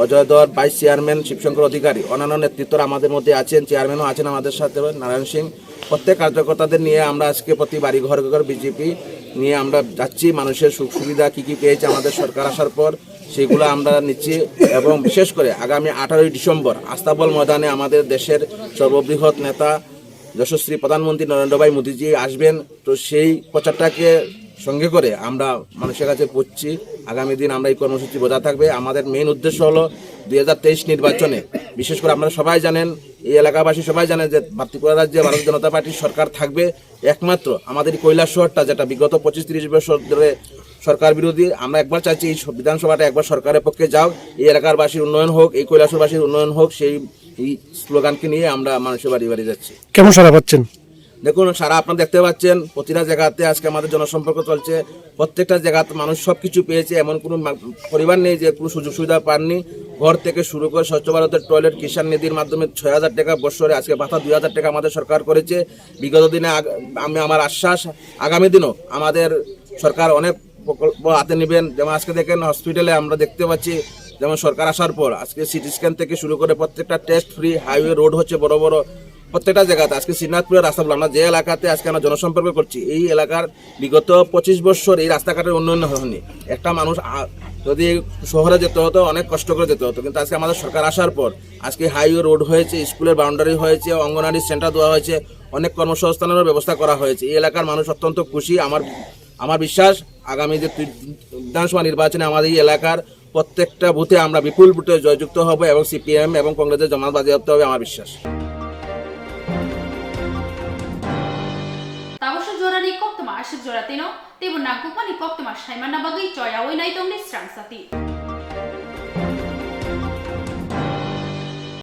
অজয় ধর, ভাইস চেয়ারম্যান শিবশঙ্কর অধিকারী, অন্যান্য নেতৃত্বরা আমাদের মধ্যে আছেন, চেয়ারম্যানও আছেন আমাদের সাথে নারায়ণ সিং। প্রত্যেক কার্যকর্তাদের নিয়ে আমরা আজকে প্রতি বাড়ি ঘর ঘর বিজেপি নিয়ে আমরা যাচ্ছি, মানুষের সুখ সুবিধা কি কি পেয়েছে আমাদের সরকার আসার পর সেগুলো আমরা নিচ্ছি। এবং বিশেষ করে আগামী আঠারোই ডিসেম্বর আস্তাবল ময়দানে আমাদের দেশের সর্ববৃহৎ নেতা যশস্বী প্রধানমন্ত্রী নরেন্দ্র ভাই মোদীজি আসবেন। তো সেই প্রচারটাকে সঙ্গে করে আমরা মানুষের কাছে পৌঁছছি। আগামী দিন আমরা এই কর্মসূচি বজায় থাকবে। আমাদের মেইন উদ্দেশ্য হলো দুই হাজার তেইশ নির্বাচনে, বিশেষ করে আপনারা সবাই জানেন, এই এলাকাবাসী সবাই জানেন যে ত্রিপুরা রাজ্যে ভারতীয় জনতা পার্টির সরকার থাকবে। একমাত্র আমাদের এই কৈলাসহরটা, যেটা বিগত পঁচিশ তিরিশ বছর ধরে সরকার বিরোধী, আমরা একবার চাইছি এই স-, বিধানসভাটা একবার সরকারের পক্ষে যাও, এই এলাকারবাসীর উন্নয়ন হোক, এই কৈলাসহরবাসীর উন্নয়ন হোক, সেই, এই স্লোগানকে নিয়ে আমরা মানুষের বাড়ি বাড়ি যাচ্ছি। কেমন সাড়া পাচ্ছেন? দেখুন, সারা আপনারা দেখতে পাচ্ছেন, প্রতিটা জায়গাতে আজকে আমাদের জনসম্পর্ক চলছে। প্রত্যেকটা জায়গাতে মানুষ সবকিছু পেয়েছে, এমন কোনো মা-, পরিবার নেই যে কোনো সুযোগ সুবিধা পাননি। ঘর থেকে শুরু করে স্বচ্ছ ভারতের টয়লেট, কিষাণ নিধির মাধ্যমে ছয় হাজার টাকা বছরে, আজকে ভাতা দুই হাজার টাকা আমাদের সরকার করেছে। বিগত দিনে আগ-, আমি, আমার আশ্বাস, আগামী দিনও আমাদের সরকার অনেক প্রকল্প হাতে নেবেন। যেমন আজকে দেখেন, হসপিটালে আমরা দেখতে পাচ্ছি, যেমন সরকার আসার পর আজকে সিটি স্ক্যান থেকে শুরু করে প্রত্যেকটা টেস্ট ফ্রি, হাইওয়ে রোড হচ্ছে বড় বড়, প্রত্যেকটা জায়গাতে। আজকে শ্রীনাথপুরের রাস্তাগুলো আমরা যে এলাকাতে আজকে আমরা জনসম্পর্ক করছি, এই এলাকার বিগত পঁচিশ বছর এই রাস্তাঘাটের উন্নয়ন হয়নি। একটা মানুষ আ-, যদি শহরে যেতে হতো, অনেক কষ্ট করে যেতে হতো, কিন্তু আজকে আমাদের সরকার আসার পর আজকে হাইওয়ে রোড হয়েছে, স্কুলের বাউন্ডারি হয়েছে, অঙ্গনারী সেন্টার দেওয়া হয়েছে, অনেক কর্মসংস্থানেরও ব্যবস্থা করা হয়েছে। এই এলাকার মানুষ অত্যন্ত খুশি। আমার, আমার বিশ্বাস, আগামী যে তুই-, বিধানসভা নির্বাচনে আমাদের এই এলাকার প্রত্যেকটা বুথে আমরা বিপুল ভোটে জয়যুক্ত হব এবং সিপিএম এবং কংগ্রেসের জমাত বাজেয়াপ্ত হবে, আমার বিশ্বাস। Tabuk suk jorani koktwma aswk jora twino, teibo nangkukmani koktwma saimanna bagwi choyaui naitongni srang sati.